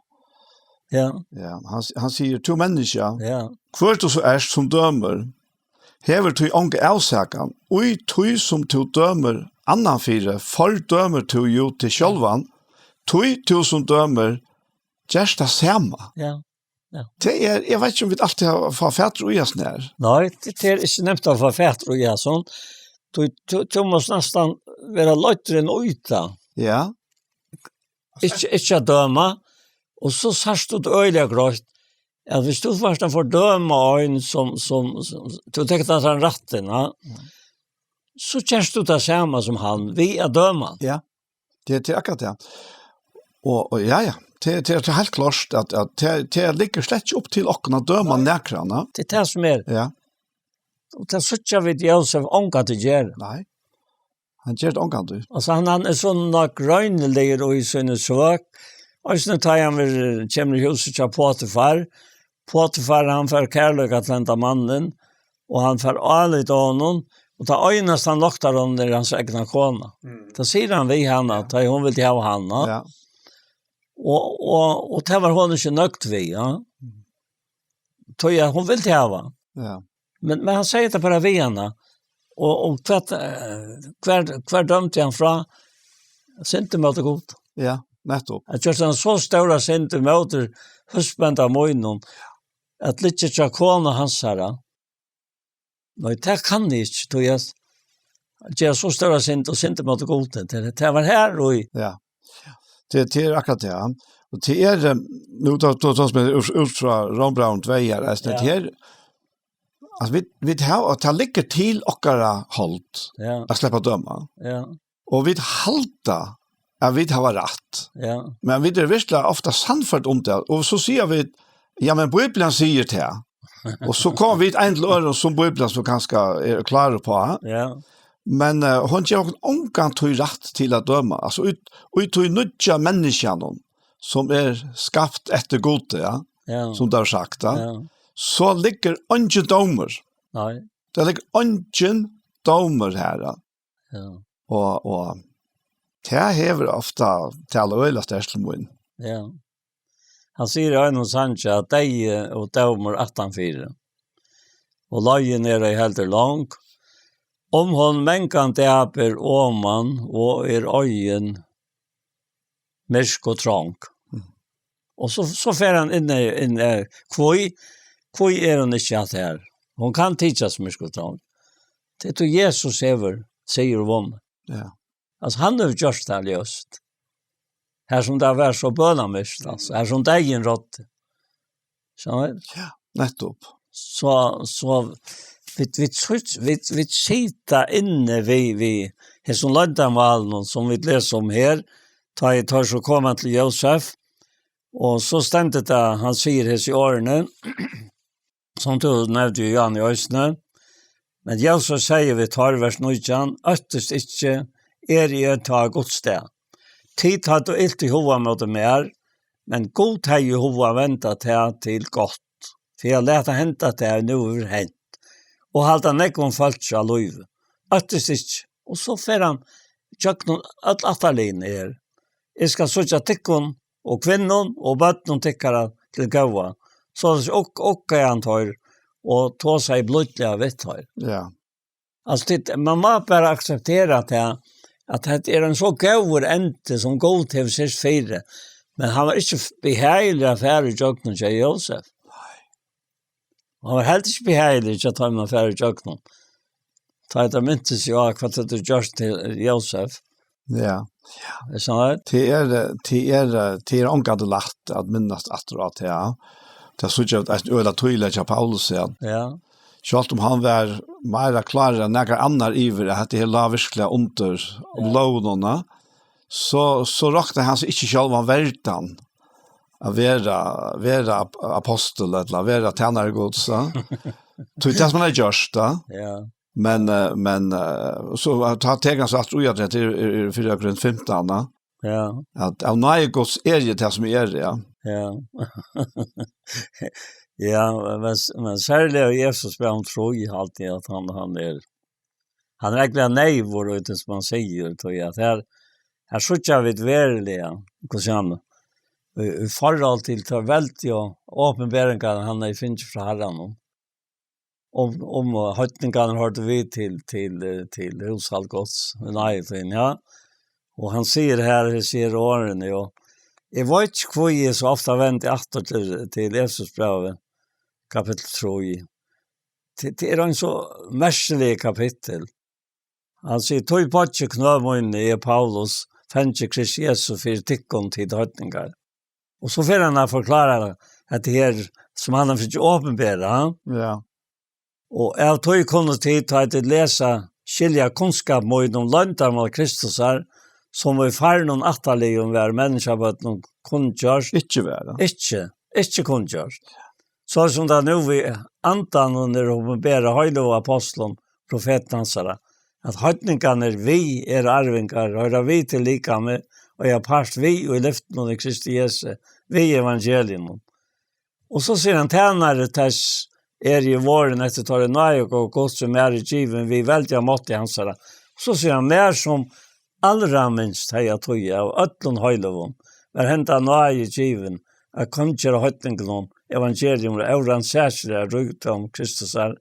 Ja. ja, hann, hann sigur, tú menniskja, Ja. hvør tú so ert sum dømir, hevur tú onga avsakan, í tí sum tú dømir annan fyri, fordømir tú jú teg sjálvan, tí tú sum dømir gerst tað sama. Ja. Ja. Tað er, eg veit ikki um vit altíð hava fáa fatur í hasum her. Nei, tað, tað er ikki nemt at fáa fatur í hasum. Tú, tú, tú mást næstan vera leiddur inn í tað. Ja. Ikki, ikki at døma. Og so sært tú tað øgiliga greitt. At hvis tú fært at fordøma ein sum, sum, sum, tú tekur tað til rættin, ja. Mm. So gerst tú tað sama sum hann, við at døma. Ja. Tað, tað er akkurát tað. Og, og ja, ja. Tað, tað, tað er heilt klárt at, at tað, tað liggur slett ikki upp til okkum at døma Nei. nakran, ja. Tað er tað sum er. Ja. Og tað síggja vit Jósef ongantíð gera. Nei. Hann ger tað ongantíð. Altso, hann, hann er so nágreiniligur í síni søk. Eisini tá hann verður, kemur í húsið hjá Potifar. Potifar, hann fær kærleika til henda mannin, og hann fær álit á honum, og tað einasta hann noktar honum er hans egna kona. Mm. Tað sigur hann við hana, Ja. tá hon vildi hava hann, ja. Ja. Og, og, og tað var hon ikki nøgd við, ja. Mm. Tí at hon vildi hava. Ja. Men, men hann segði tað bara við hana. Og, og hvat, eh, hvar, hvar dømdi hann frá? Synd móti Gud. Ja, nettopp. At gjørt hann so stóra synd móti húsbónda mínum, at liggja hjá konu hansara. Nei, tað kann eg ikki, tí at gera so stóra synd og synd móti Gud. Tað, tað var her og í. Ja. Tað, tað er akkurát tað, ja. Og tað er, eh, nú tá, tá, tá sum er út, út frá Rómbrævinum tvey her, altso, Ja. tað er, altso, vit, vit hava, og tað liggur til okkara hold Ja. at sleppa at døma. Ja. Og vit halda at vit hava rætt. Ja. Men vit eru virkuliga ofta sannførd um tað. Og so siga vit, ja, men Bíblian sigur tað. Og so koma vit ein til øðrum sum Bíblian, sum kanska er klár uppá. Ja. Men, eh, hon ger okkum ongantíð rætt til at døma. Altso, í, í tí nýggja menniskjanum, sum er skapt eftir Gudi, ja, Ja. sum tað er sagt, ja, Ja. so liggur eingin dómur. Nei. Tað liggur eingin dómur her, ja. Ja. Og, og tað hevur ofta talað øgiliga sterkt til mín. Ja. Hann sigur í einum sangi, at deyði og dómur aftanfyri, og leiðin er ei heldur long, um hon mangan dapur oman og er oyðin myrk og trong. Mm. Og so, so fer hann inn í, inn í, hví, hví er hon ikki hatt her? Hon kann tykjast myrk og trong. Tað er tí Jesus hevur sigur vunnið. Ja. Altso, hann hevur gjørt tað ljóst. Her sum tað var so bønamyrkt, altso, her sum deyðin ráddi. Skilur? Ja, nettopp. So, so vit, vit, vit, vit sita inni við, við hesum loyndarmálinum, sum vit lesa um her, tá ið teir so koma til Jósef, og so stendur tað, hann sigur hesi orðini, sum tú nevndi, Johan, í eisini. Men Jósef segði við teir, vers nítjan, óttist ikki, eri eg tá á Guds stað. Tit høvdu ilt í huga móti mær, men Gud hevði í huga at venda tað til gott, fyri at lata henda tað, ið nú hevur hent, og halda nógvum fólki á lívi. Óttist ikki. Og so fer hann gjøgnum øll ættarliðini her. Eg skal síggja tykkum og kvinnum og børnum tykkara til góða. Soleiðis ugg-, uggaði hann teir og tosaði blídliga við teir. Ja. Altso, tit, man má bara akseptera at tað, at hetta er ein so góður endi, sum Gud hevur sett fyri. Men hann var ikki f-, behagiligur at fara ígjøgnum hjá Jósef. Nei. Og hann var heldur ikki behagiligur hjá teimum at fara ígjøgnum. Tá ið teir mintust, ja, hvat høvdu gjørt til Jósef. Ja. Er tað so? Tað er, eh, tað er, eh, tað er ongantíð lætt at minnast aftur á tað, ja. Tað síggja vit eisini øgiliga týðiliga hjá Paulusi, ja. Ja. Sjálvt um hann var meira klárur enn nakar annar yvir, at hetta her lá virkuliga undir Ja. lógunum, ja, so, so roknaði hann seg ikki sjálvan verdan at vera, vera ap-, apostul ella vera tænari Guds, ja. Tí tað sum hann hevði gjørt, ja. Ja. Men, eh, men, eh, so, eh, tá tekur hann so aftur í at tað er, er, er fyrra Korint fimtan, ja. Ja. At av náði Guds er eg tað sum eg eri, ja. Ja. Ja, men, men serliga í Efesusbrævinum trý haldi eg at hann, hann er, hann er ógvuliga neyvur í tí sum hann sigur, tí at her, her síggja vit veruliga, hvussu hann, í, í forhold til tær veldigu opinberingar, hann hevði fingið frá Harranum. Um, um, eh, heidningarnir hoyrdu við til, til, eh, til húshald Guds, í náðini, ja. Og hann sigur her, hann sigur orðini, og eg veit ikki, hví eg so ofta vendi aftur til, til Efesusbrævið, kapittul trý. Tað, tað er ein so merkiligur kapittul. Hann sigur: "Tí boggi knø míni, eg, Paulus, fangi Krists Jesu, fyri tykkum, tit heidningar." Og so fer hann at forklára hetta her, sum hann hevur fingið opinberað, ha? Ja. "Og av tí kunnu tit, tá tit lesa, skilja kunnskap mín um loyndarmál Kristusar, sum í farnum ættarliðum var menniskjabørnum kunngjørt." Ikki var, ja. Ikki, ikki kunngjørt. "So sum tað nú við andanum er opinberað heiløgu ápostlum, profetum hansara, at heidningarnir við eru arvingar, hoyra við til likamið, og eiga part við í lyftunum í Kristi Jesu, við evangeliinum." Og so sigur hann: "Tænari tess eri eg vorðin eftir teirri náðigóð Guds, sum mær er givin við veldiga mátti hansara." So sigur hann: "Mær, sum alra minst hevði at týða av øllum heiløgum, var henda náði givin, at kunngera heidningunum evangelium um órannsakiliga ríkdóm Kristusar,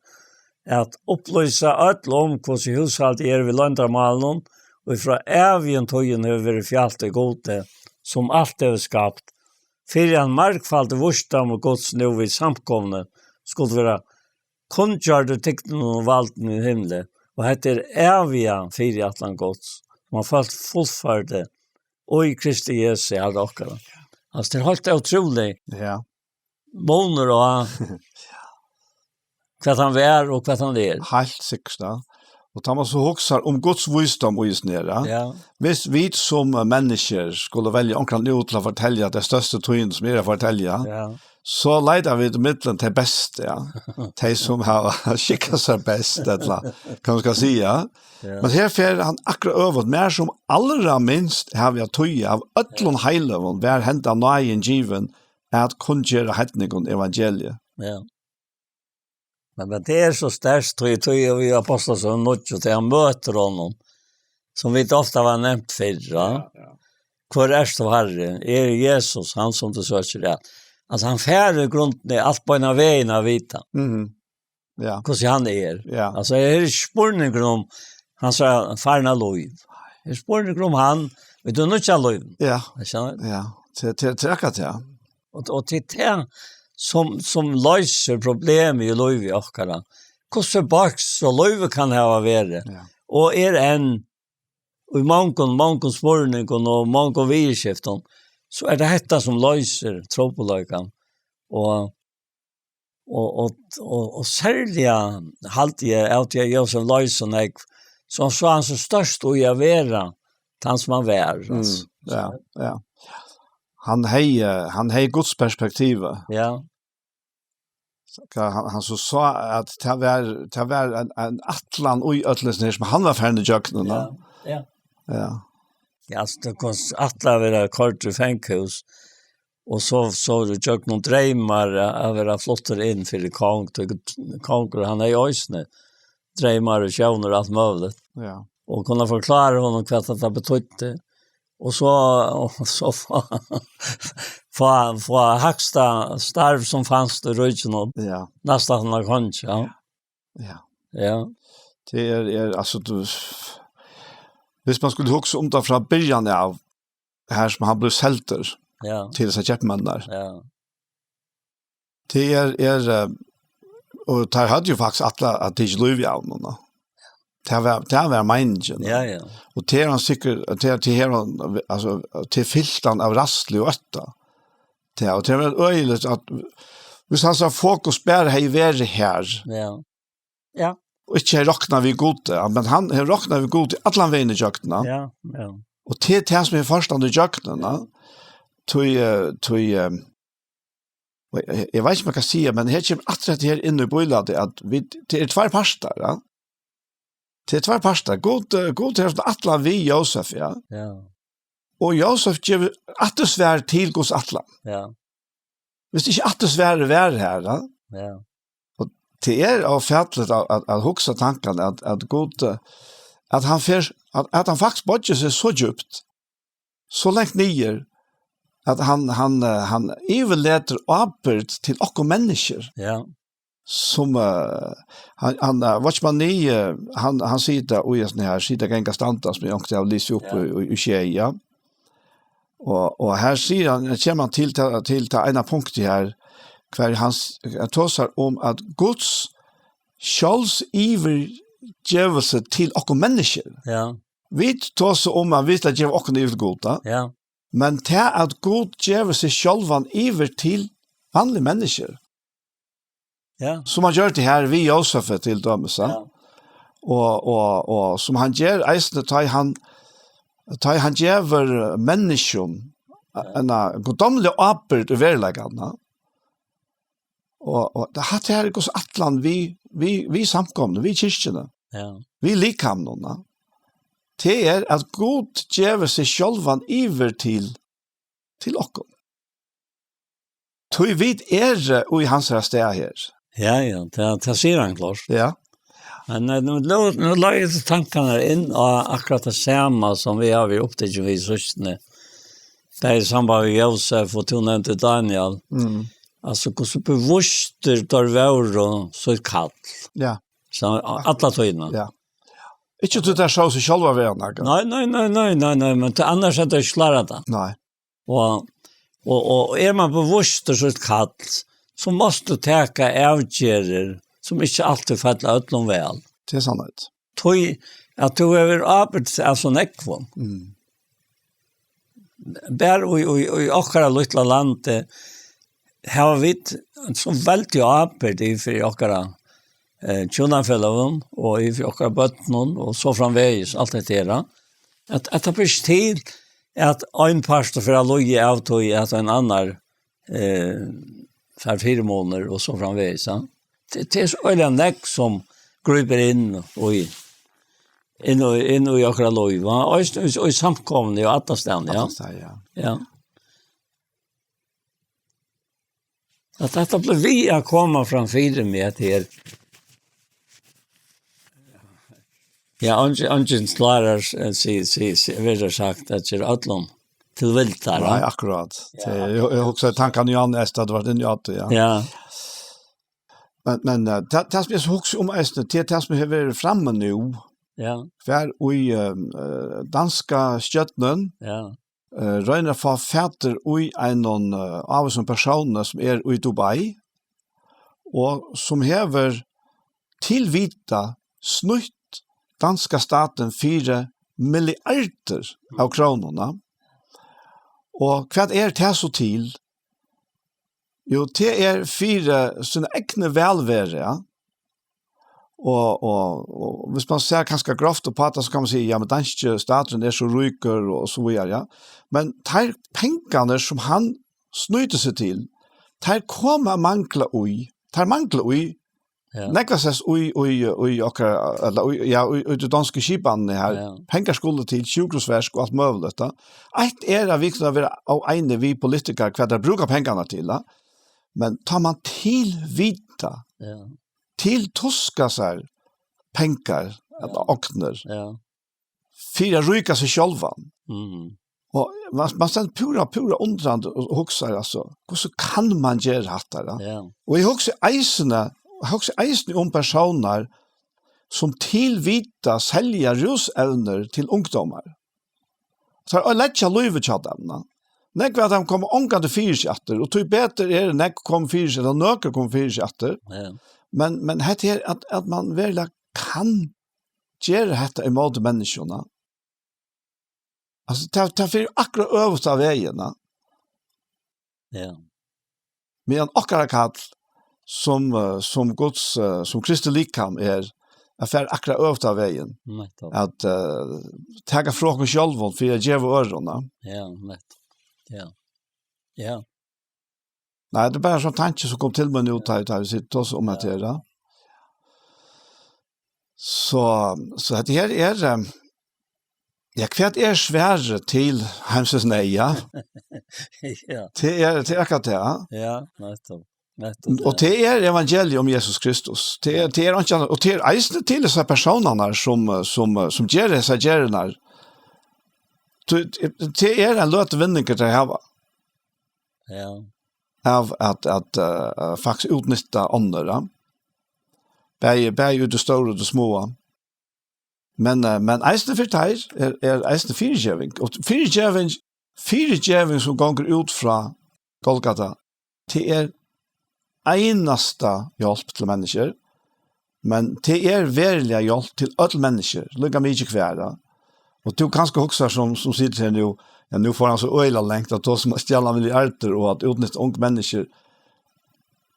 at upplýsa øll um, hvussu húshaldið er við loyndarmálinum, og frá ævigum tíðum hevur verið fjalt í Gudi, sum alt hevur skapt, fyri at margfaldur vísdómur Guds nú við samkomuni skuldi vera kunngjørdur tykkum og valdinum í himli, og hetta er æviga fyriætlan Guds, sum hann fólk fullførdi í Kristi Jesu Harra okkara." Altso, tað er heilt ótrúligt. Ja. Munur á hvat hann var og hvat hann er. Heilt sikkurt, ja. Og tá man so hugsar um Guds vísdóm í hesum her, ja. Ja. Hvis vit sum menniskjur skulu velja onkran út til at fortelja tey størstu tíðindi sum er at fortelja, ja, so leita vit millum tey bestu, ja. Tey sum hava skikkað seg best, ella hvat man skal siga. Ja. Men her fer hann akkurát øvugt. Mær, sum alra minst havi at týða av øllum heiløgum, var henda náðin givin at kunngera heidningum evangeliið. Ja. Men, men tað er so sterkt, tí, tí, og í Ápostlasøguni níggju, tá hann møtir honum, sum vit ofta hava nevnt fyrr, ja. Ja, ja. "Hvør ert tú, Harri?" "Eg eri Jesus, hann sum tú søkir." Ja. Altso, hann fær í grundini alt beinanvegin at vita, mhm, ja, hvussu hann er. Ja. Altso, her er ikki spurningur um hansara farna lív. Her er spurningur um hann, við tí nýggja lívinum. Ja. Ikki sant? Ja. Til, til, til akkurát, ja. Og, og til tað, sum, sum loysir problemið í lívi okkara. Hvussu beiskt so lívið kann hava verið, ja, og er enn, í mongum, mongum spurningum og mongum viðurskiftum, so er tað hetta, sum loysir trupulleikan. Og, og, og, og, og serliga haldi eg, at Jósef loysti so nógv, so hann sá seg størst í at vera tann, sum hann var, mm, altso. Ja, ja. Hann hevði, hann hevði Guds perspektiv. Ja. Hvat hann, hann so sá at tað var, tað var ein, ein ætlan í øllum hesum her, sum hann var farin í gjøgnum, ja, ja. Ja. Ja, altso, tað kom s-, ætla at vera koyrdur í fangahús, og so, so í gjøgnum dreymar at, at vera fluttur inn fyri kong, tí kongur, hann hevði eisini dreymar og sjónir og alt møguligt. Ja. Og kunna forklára honum, hvat tað betýddi. Og so, og so fá, fá, fá hægsta starv sum fanst í ríkinum. Ja. Næstan hann er kongi, ja. Ja. Ja. Tað er, er, altso, tú, hvis man skuldi hugsa um tað frá byrjan av, her sum hann bleiv seldur, ja, til hesar keypmenninar. Ja. Tað er, er, eh, og teir høvdu jú faktiskt ætlað at tikið lívið av honum, tá. Tað var, tað var meiningin, tá. Ja, ja. Og tað er hann sikkurt, tað er, tað er hann, altso, tað er fylt hann av ræðslu og ótta. Tað, og tað var øgiligt at, hvis hansara fokus bara hevði verið her, ja, ja, og ikki hevði roknað við Gudi, ja, men hann hevur roknað við Gudi allan vegin ígjøgnum, ja. Ja, ja. Og tað er tað, sum hevur ført hann ígjøgnum, ja. Tí, eh, tí, eh, og eg, eg veit ikki, um eg kann siga, men her kemur aftur hetta her inn í bílætið, at vit, tað eru tveir partar, ja. Tað eru tveir partar. Gud, eh, Gud hevur ætlað við Jósef, ja. Ja. Og Jósef gevur aftursvar til Guds ætlan. Ja. Hvis ikki aftursvarið var her, da, Ja. Og tað er ófatiligt at, at, at hugsa tankan, at, at Gud, eh, at hann fer, at, at hann faktiskt boyggir seg so djupt, so langt niður, at hann, hann, eh, hann yvirletur ábyrgd til okkum menniskjur. Ja. Sum, eh, hann, hann, eh, Watchman Nee, eh, hann, hann sigur tað í ein sånn her, sigur tað ganga standa, sum eg onkuntíð havi lisið upp Ja. í, í, í sjey, ja. Og, og her sigur hann, her kemur hann til, til, til, til eina punktið her, hvar hann s-, hann tosar um at Guds sjálvs yvirgevelse til okkum menniskjur. Ja. Vit tosa um at vit skal geva okkum yvir til Gud, da. Ja. Men tað at Gud gevur seg sjálvan yvir til vanlig menniskjur. Ja. Sum hann gjørdi her við Jósefi til dømis, ja. Ja. Og, og, og sum hann ger eisini, tá ið hann, tá ið hann gevur menniskjum Ja. eina guddómliga ábyrgd í veruleikanum, ja. Og, og tað, hatta her er Guds ætlan við, við, við samkomuni, við kirkjuni, Ja. við likamnum, ja. Tað er at Gud gevur seg sjálvan yvir til, til okkum. Tí vit eru í hansara stað her. Ja, ja, tað, tað sigur hann klárt. Ja. Men, eh, nú, nú, nú leggi eg tankarnar inn á akkurat tað sama sum vit hava verið upptikin við í síðstuni. Tað er í samband við Jósef, og tú nevndi Daniel. Mm. Altso, hvussu bevístir teir vóru sítt kall. Ja. So, a-, alla tíðina. Ja. Ikki tí teir sóu seg sjálvar vera nakað. Nei, nei, nei, nei, nei, nei, men til annars hevði teir ikki klárað tað. Nei. Og, og, og er man bevístur sítt kall, so mást tú taka avgerðir sum ikki altíð falla øllum væl. Tað er sannheit. Tí at tú hevur ábyrgd av so nógvum. Mm. Bara í, í, í okkara lítla landi hava vit so veldiga ábyrgd yvir fyri okkara, eh, hjúnafeløgum og yvir fyri okkara børnum og so framvegis, alt hetta her, at, at tað ber ikki til at ein partur fer at líða av tí at ein annar, eh, fær fyrimunir og so framvegis, ja. Tað, tað er so øgiliga nógv sum grípur inn í, inn í, inn í okkara lív, va? Og í, í, í samkomuni og allastaðni, ja. Allastaðni, ja. Ja. At hetta bleiv við at koma fram fyri meg, at her, ja, eingin, eingin klárar, eh, si, si, si, verður sagt, at ger øllum til vildar, Nei, ja. Akkurát. Ja. Tað, eg, eg hugsaði tankarnar í Jan Est, at tú var inni á tí, ja. Ja. Men, men, eh, tað, tað sum eg hugsi um eisini, tað er tað sum hevur verið frammi nú. Ja. Hvar í, eh, eh, danska stjórnin, Ja. eh, roynir at fáa fatur í einum, eh, ávísum persóni sum er í Dubai, og sum hevur tilvitað snýtt danska statin fyri milliardir av krónum. Og hvat er tað so til? Jú, tað er fyri sína egnu vælveru, ja. Og, og, og hvis man ser kanska grovt upp á tað, so kann man siga, ja, men danski staturin er so ríkur og so víðari, ja. Men teir pengarnir sum hann snýtir seg til, teir koma at mangla í, teir mangla í, Ja. Nógvastaðni í, í, í okkara, ella í, ja, í, í tí donsku skipanini her. Ja. Pengar skulu til sjúkrahúsverk og alt møguligt, ja. Eitt er at vit kunnu vera óeinig við politikarar, hvat teir brúka pengarnar til, ja. Men tá man tilvitar, Ja. tiltuskar sær pengar, ella Ja. ognir, Ja. fyri at ríka seg sjálvan. Mhm. Og man, man stendur púra, púra undrandi og hugsar, altso, hvussu kann man gera hatta, ja? Ja. Og eg hugsi eisini, eg hugsi eisini um persónar sum tilvita selja rúsevnir til ungdómar. Teir leggja lívið hjá teimum, ja. Nógv av teimum koma ongantíð fyri seg aftur, og tí betur er, nógv koma fyri seg, ella nøkur koma fyri seg aftur. Ja. Men, men hetta her, at, at man veruliga kann gera hetta ímóti menniskjum, ja. Altso, tað, tað fer akkurát øvuta vegin, ja. Ja. Meðan okkara kall sum, eh, sum Guds, eh, sum Kristi likam er, at fara akkurát øvuta vegin. Nettupp. At, eh, taka frá okkum sjálvum fyri at geva øðrum, ja. Ja, nettupp. Ja. Ja. Nei, tað er bara ein tanki sum kom til meg nú, tá, tá vit sita og tosa um Ja. hetta her, ja. So, so hetta her er, eh, Ja, hvat er svarið til heimsins neyð, ja? Ja. Tað er, tað er akkurát tað, ja. Ja, nettopp. Nettopp Og tað. Tað er evangeliet um Jesus Kristus. Tað er, tað er einki annað. Og tað er eisini til hesar persónarnar sum, eh, sum, eh, sum ger hesar gerðirnar. Tað, tað er ein løtuvinningur til at hava. Ja. Av at, at, eh, faktiskt utnytta onnur, ja. Bæði, bæði í tí stóra og tí smáa. Men, eh, men eisini fyri teir er, er eisini fyrigeving. Og fyrigeving, fyrigeving sum gongur út frá Golgata, tað er einasta hjálp til menniskjur, men tað er veruliga hjálp til øll menniskjur, líka mikið hvør, ja. Og tú kanska hugsar sum, sum situr her nú, ja, nú fór hann so øgiliga langt at tosa um at stjala milliardir og at utnytta ung menniskjur.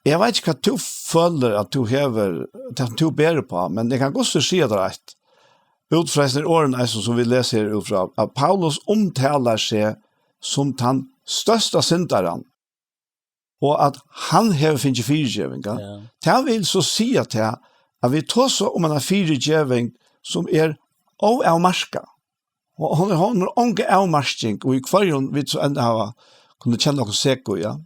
Eg veit ikki hvat tú følir at tú hevur, tað sum tú ber upp á, men eg kann gott so siga tær eitt. Út frá hesum orðum, eisini sum vit lesa her út frá, at Paulus umtalar seg sum tann størsta syndaran, og at hann hevur fingið fyrigeving, ja. Ja. Tað vil so siga tað, at vit tosa um eina fyrigeving sum er óavmarkað. Og hon, hon er onga avmarking, og í hvørjum vit so enn hava kunnu kenna okkum sek í, ja.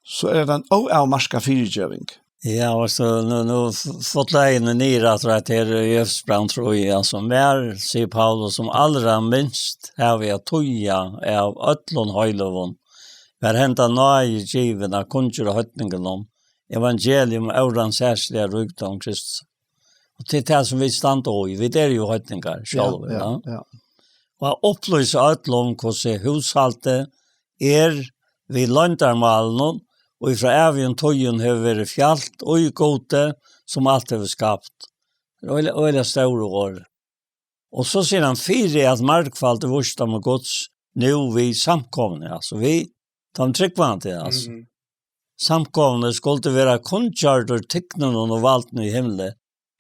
So er tað ein óavmarkað fyrigeving. Ja, og so nú, nú f-, fótlegin er niður aftur at her í Efesbrevnum trý, ja, sum er, sigur Paulus, sum allra minst havi at týða av øllum heiløgum, var henda náði givin at kunngera heidningunum, evangelium um órannsakiliga ríkdóm Kristus. Og til tað sum vit standa í, vit eru jo heidningar sjálvir, ja, ja, ja. Og at upplýsa øll um, hvussu húshaldið er við loyndarmálinum, og frá ævigum tíðum hevur verið fjalt í Gudi, sum alt hevur skapt. Øgiliga, øgiliga stór orð. Og so sigur hann, fyri at margfaldig vísdómur Guds nú við samkomuni, altso við teimum trúgvandi, altso. Mhm. Samkomuni skuldi vera kunngjørdur tigninum og valdinum í himli.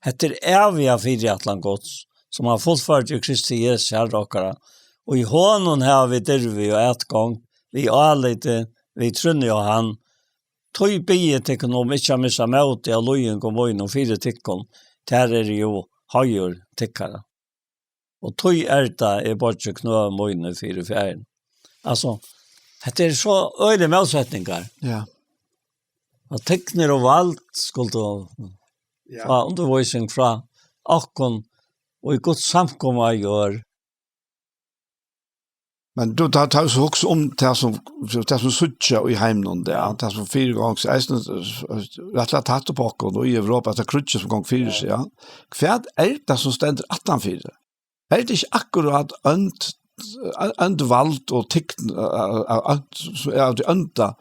Hetta er æviga fyriætlan Guds, sum hann fullførdi í Kristi Jesu Herra okkara. Og í honum hava vit dirvi og atgongd, við áliti, við trúnni á hann. Tí biði eg tykkum um ikki at missa mótið av líðingum mínum fyri tykkum, tær eru jú heiður tykkara. Og tí er tað, eg boyggi knø míni fyri Faðirin. Altso, hetta er so øgiliga mótsetningar. Ja. At tignir og vald skuldu Ja. fáa undirvísing frá okkum og í Guds samkomu á jørð. Men tú, tá, tá, so hugsa um tað sum, tað sum síggja í heiminum, ja, tað sum fyrigongs, eisini, rættiliga tætt upp á okkum og í Europa, tað kríggið sum gongur fyri seg, ja. Hvat er tað sum stendur aftanfyri? Er tað ikki akkurát ónd, ónd vald og tign, ønd, sum er av tí ónda,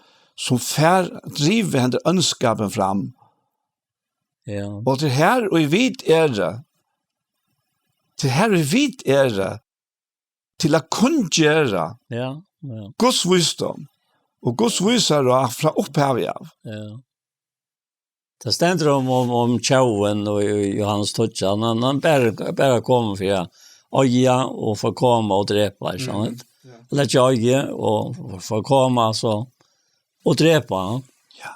sum fær drivið hendan óndskapin fram? Ja. Og tað er her, og vit eru, tað er her, og vit eru, til at kunngera Ja, ja. Guds vísdóm og Guds vísaráð frá upphavi av. Ja. Tað stendur um, um, um tjóvin og í, í Jóhannes tíggju, hann, hann, hann bara, bara kom fyri at eiga og forkoma og drepa, ikki sant? Mhm, ja. Leggja eigi og forkoma, altso, og drepa. Ja.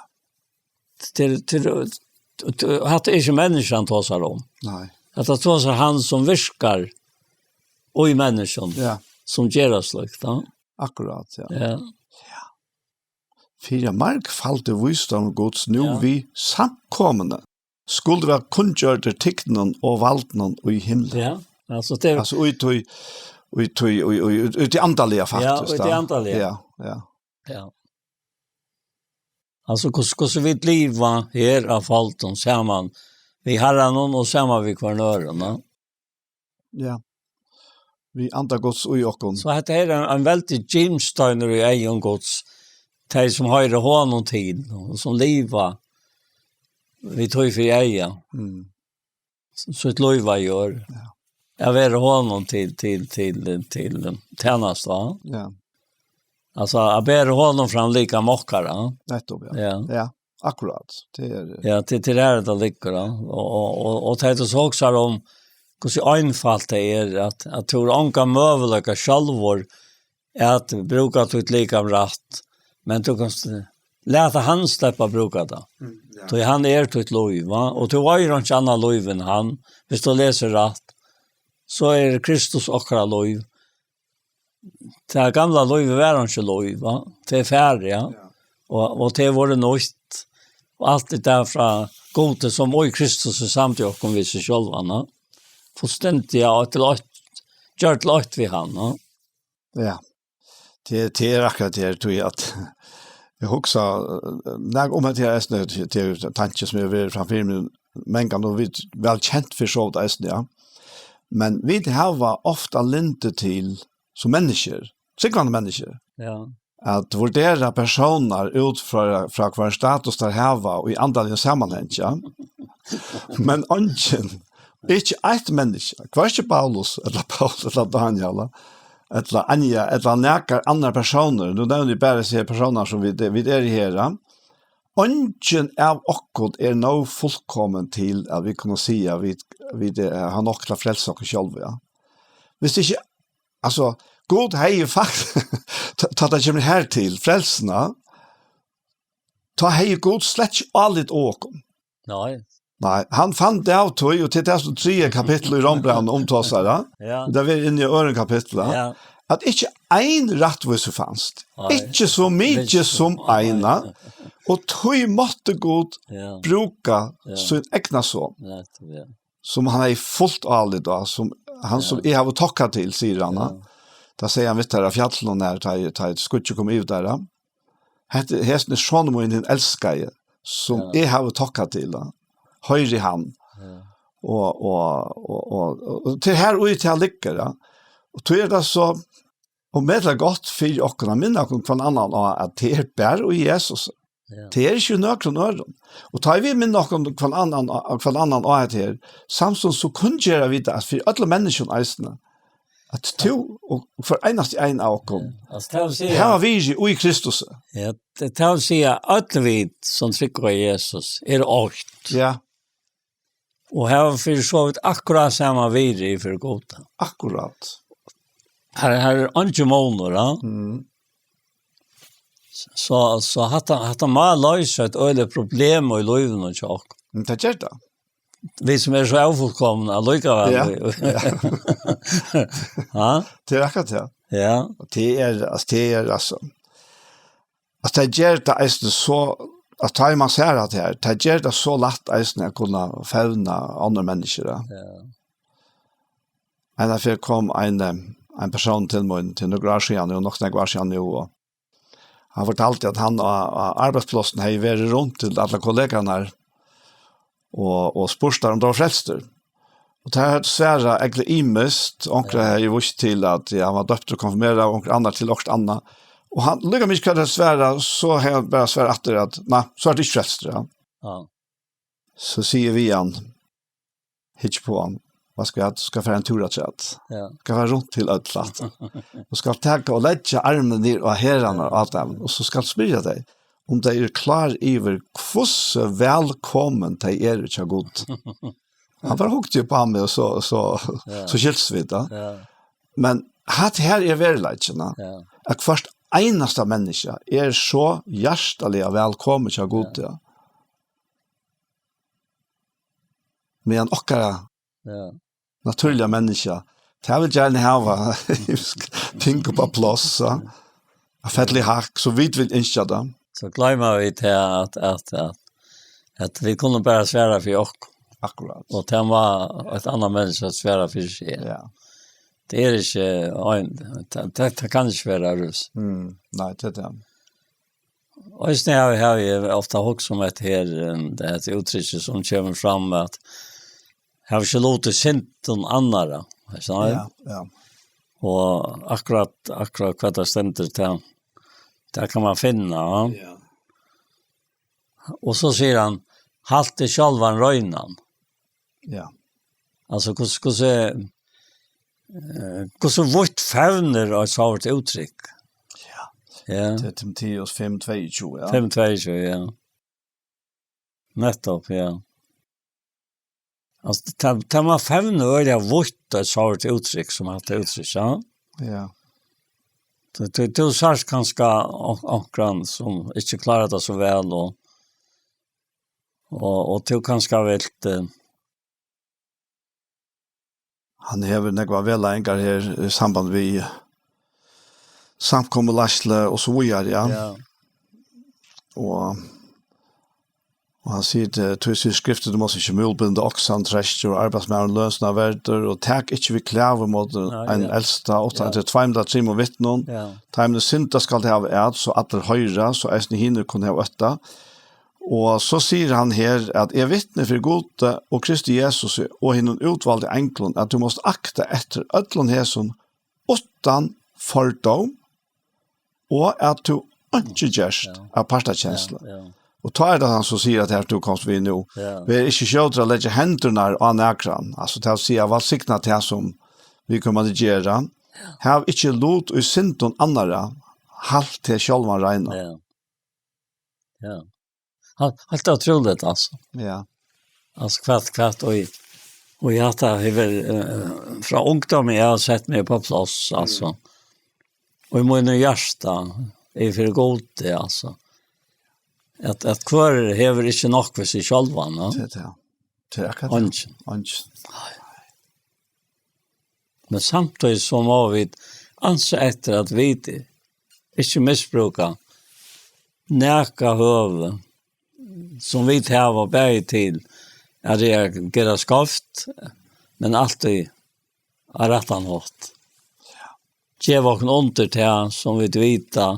Til, til, til, hatta er ikki menniskjan tosar um. Nei. Hatta tosar hann sum virkar í menniskjum, Ja. sum ger tað slíkt, ja. Akkurát, ja. Ja. Fyri at margfaldig vísdómur Guds nú Ja. við samkomuni skuldi vera kunngjørdur tigninum og valdinum í himli. Ja, altso, tað er Altso, í tí, í tí, í, í, í, í tí andaliga, Ja, faktiskt, í tí ja. andaliga. Ja, ja. Ja. Altso, hvussu, hvussu vit liva her á foldum saman við Harranum og saman við hvørjum øðrum, ja. Ja. Við anda Guds í okkum. So hetta her er ein, ein veldig gimsteinur í eygum Guds. Tey sum hoyra honum til, og sum liva við tí fyri eyga. Mm. Sítt lív á jørð. Ja. At vera honum til, til, til, til tænastu, ja. Ja. Altso, at bera honum fram líkama okkara. Nettopp, ja. Ja. Ja, akkurát. Tað er, eh, Ja, til, til har tað liggur, ja. Og, og, og, og tað er so hugsar um hvussu einfalt tað er, at, at tú hevur ongan møguleika sjálvur at brúka títt likam rætt, men tú kanst lata hann sleppa at brúka tað. Mm, ja. Tí hann er títt lív, va? Og tú eigur einki annað lív enn hann, hvis tú lesur rætt. So er Kristus okkara lív. Tað gamla lívið var einki lív, va? Tað er farið, ja. Ja. Og, og tað er vorðið nýtt. Og alt det der frá Gudi, sum í Kristus er samd í okkum við seg sjálvan, va? Fullstendig, ja, og til eitt, gjørt til eitt við hann, va? Ja. Tað, tað er akkurát tað, tí at eg hugsi, eh, nakað um at tað er eisini, tað er ein tanki sum hevur verið framfyri meg, men kann nú vit væl kent fyri so vidt eisini, ja. Men vit hava ofta lyndi til, sum menniskju, trúgvandi menniskju, Ja. at vurdera persónar út frá, frá hvønn status teir hava í andaligum samanhangi, ja. Men eingin, ikki eitt menniskja, hvørki Paulus, ella Paul, ella Daniel, ella Anja, ella nakar annar persónur, nú nevni eg bara hesar persónar sum vit, vit eru her, ja. Eingin av okkum er nóg fullkomin til at vit kunnu siga, vit, vit, eh, hava nokk til at frelsa okkum sjálv, ja. Viss ikki, altso, Gud hevði fakt-, tá, tá tað kemur her til, frelsuna, tá hevði Gud slett ikki álit á okkum. Nei. Nei, hann fann tað av tí, og til tað sum triðja kapittul í Rómbrævinum umtosar, ja. Ja. Tað verður inni í øðrum kapitli, ja. Ja. At ikki ein rættvísur fanst. Nei. Ikki so mikið Ikki sum so eina. Og tí mátti Gud Ja. brúka Ja. sín egna son, Nettopp, ja. sum hann hevði fult álit á, sum hann sum Ja. eg havi tokka til, sigur hann, ja. Ja. Tað segði hann við teir á fjallinum her, tá, tá skýggið kom yvir teir, ja. Hetta, hesin er sonur mín, hin elskaði, sum Ja. eg havi tokka til, ja. Hoyri hann. Ja. Og, og, og, og, og til her og til liggur, ja. Og tí er tað so, og meðal gott fyri okkum at minna okkum hvønn annan á, at tað er bara í Jesus. Ja. Tað er ikki í nøkrum øðrum. Og tá vit minna okkum hvønn annan, á, hvønn annan á hetta her, samstundis so kunngera vit at fyri øllum menniskjum eisini, at tú og hvør einasti ein av okkum Ja. Altso, tað vil siga, hava virði í Kristus. Ja, tað, tað vil siga, øll vit sum trúgva á Jesus eru eitt. Ja. Og hava fyri so vidt akkurát sama virði fyri Gud. Akkurát. Her, her er eingin munur, ja. Mm. So, so hatta, hatta má loysa eitt øgiligt problem í lívinum hjá okkum. Men tað ger tað. Vit sum eru so ófullkomna allíkavæl. Ja. Ja. Ha? Tað er akkurát tað. Ja. Og tað er, altso, tað er, altso, at tað ger tað eisini so, at tá man sær at her, tað ger tað so lætt eisini at kunna fevna onnur menniskju, ja. Ja. Einaferð kom ein, eh, ein persónur til mín, til nøkur ár síðan, nú nokk nógv ár síðan nú, og hann fortaldi, at hann á, á arbeiðsplássinum hevði verið runt til allar kollegarnar og, og spurt teir, um teir vóru frelstir. Og teir høvdu svarað ógvuliga ymiskt, onkrir Ja. høvdu víst til, at, ja, hann var døptur og konfirmeraður, og onkrir annar til okkurt annað. Og hann, líka mikið hvat teir svara, so hevði hann bara svarað aftur, at, nei, so ert tú ikki frelstur, ja. Ja. So sigi eg við hann, hygg uppá hann, hvat skal eg, tú skalt fara ein túr afturat. Ja. Tú skalt fara runt til øll aftur. Tú skalt taka og leggja armin niður á herðarnar á teimum, og so skalt tú spyrja tey, um tey eru klár yvir, hvussu vælkomin tey eru hjá Gud. Hann bara hugdi upp á meg, og so, so, Ja. so skiltust vit, ja. Ja. Men hatta her er veruleikin, ja. Ja. At hvørt einasta menniskja er so hjartaliga vælkomin hjá Gud, Ja. ja. Meðan okkara Ja. natúrliga menniskja, tað vil gjarna hava ting upp á pláss, ja. At fella í hakk, so vit vil ynskja tað. So gloyma vit her at, at, at, at vit kunnu bara svara fyri okkum. Akkurát. Og tað má eitt annað menniskja svara fyri seg. Ja. Tað er ikki ein, tað, tað, tað kann ikki vera rús. Mm, nei, tað er tað. Eisini havi, havi eg ofta hugsað um hetta her, eh, tað hetta úttrykki sum kemur fram, at hava ikki lutið syndum annarra, veist tú? Ja, ja. Og akkurát, akkurát hvat tað stendur, tað, tað kann man finna, ja. Ja. Og so sigur hann, halt teg sjálvan reinan. Ja. Altso, hvussu, hvussu, eh, hvussu vítt fevnir eitt sovorðið úttrykk? Ja. Ja. Tað er Timoteus fimm tveyogtjúgu, ja. Fimm tveyogtjúgu, ja. Nettopp, ja. Altso, tað, tað má fevna øgiliga vítt eitt sovorðið úttrykk sum hatta úttrykk, ja. Ja. Tú, tú, tú sært kanska on-, onkran sum ikki klárar tað so væl, og, og, og tú kanska vilt, eh, Hann hevur nógvar vegleiðingar her í samband við, samkomuleiðslu og so víðari, ja. Ja. Og, og hann sigur til, tí sigur skriftin, du mást ikki múlbinda oksan, treystir og arbeiðsmaðurin løn sína verdur, og tak ikki við klæði móti Nei, ein ja. elsta, uttan Ja. til tveimum ella trimum vitnum. Ja. Teimum, ið synda skal, tað hava at, so allir hoyra, so eisini hinir kunnu hava ótta. Og so sigur hann her, at eg vitni fyri Gudi og Kristi Jesus og hinum útvaldu englum, at tú mást akta eftir øllum hesum uttan fordóm, og at tú einki gerst Ja. av partakenslu. Ja, ja. Og tá er tað hann sum sigur, at her tú komst við nú, Ja. ver ikki skjótur at leggja hendurnar á nakran. Altso, tað vil siga, vælsigna tað sum viðkomandi gera. Hav ikki lut í syndum annarra, halt teg sjálvan reina. Ja. Ja. Helt, helt ótrúligt, altso. Ja. Altso, hvat, hvat, og, og eg hatta hevur, eh, frá ungdómi eg havi sett meg upp á pláss, altso. Og í mínum hjarta er fyri Gudi, altso. At, at hvør hevur ikki nokk við seg sjálvan, ja? Tað er tað. Tað er akkurát tað. Eingin. Eingin. Men samtíðis so má vit ansa eftir, at vit ikki misbrúka nakað høvi, sum vit hava bæði til at reagera skeivt, men altíð á rættan hátt. Geva okkum undir tað, sum vit vita,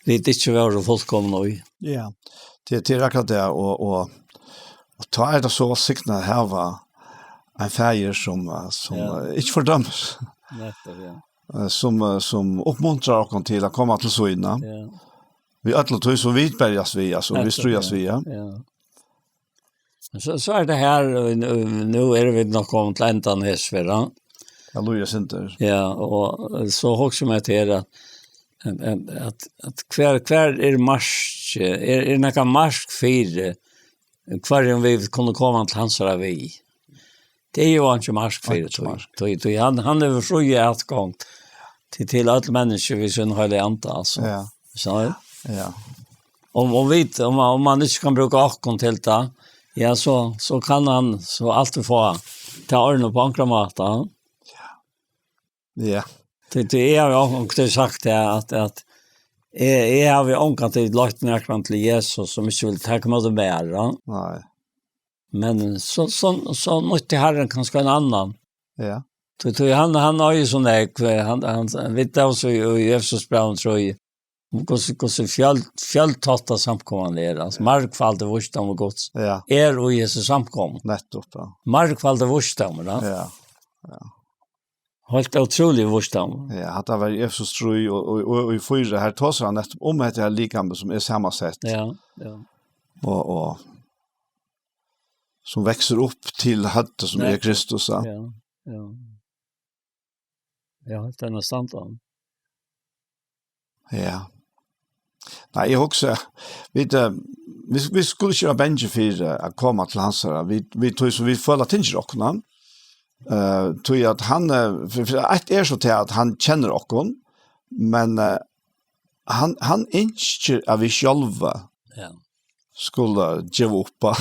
vit ikki vóru fullkomin í. Ja, tað, tað er akkurát tað, og, og, og tá er tað so vælsignað at hava ein faðir, sum, eh, sum, Ja. eh, ikki fordømir. Nettupp, ja. Eh, sum, eh, sum uppmuntrar okkum til at koma til sín, ja. Ja. Við øllum tí, sum vit berjast við, altso, vit Nettupp, stríðast ja. við, ja. Ja. Men so, so er tað her, og nú, nú eru vit nokk komin til endan hesum her, ja. Ja, Lúðrag syndir. Ja, og so hugsi eg meg til at, at, at, at, at hvar, hvar er markið? Er, er nakað mark fyri, hvørjum vit kunnu koma til hansara við? Tað er jú einki mark fyri Einki tí. mark. Tí, tí hann, hann hevur fría atgongd til, til øll menniskju við sín heilaga anda, altso. Ja. So, Ja. um, um vit, um, man- um man ikki kann brúka okkum til tað, ja, so, so kann hann so altíð fáa tað ordnað upp á onkran máta. Ja. Tí, tí eg havi onkuntíð sagt tað, at, at eg, eg havi ongantíð leitt nakran til Jesus, sum ikki vil taka ímóti mær, ja. Nei. Men so, so, so nýtti Harrin kanska ein annan. Ja. Tí, tí hann, hann eigur so nógv, hann, hann, vit lesa í, í Efesusbrævinum trý, hvussu, hvussu fjøld-, fjøldhátta samkoman er, altso, margfaldur vísdómur Guds Ja. er í hesi samkomu. Nettupp, ja. Margfaldur vísdómur, ja. Ja. Heilt ótrúligur vísdómur. Ja, hatta var í Efesus trý og, og, og, og í fýra, her tosar hann nettupp um hetta her likamið sum er samansett. Ja, ja. Og, og sum veksur upp til høvdið sum er Nettupp. Kristus, ja. Ja, ja. Ja, tað er næstan tað. Ja. Nei, eg hugsi, vit, eh, vit, vit skulu ikki vera bangin fyri, eh, at koma til hansara. Vit, vit, tí sum vit føla tyngir okkum, ja. Eh, tí at hann, eh, fyri, fyri eitt er so til at hann kennir okkum, men, eh, hann, hann ynskir at vit sjálvi Ja. skulu geva upp á.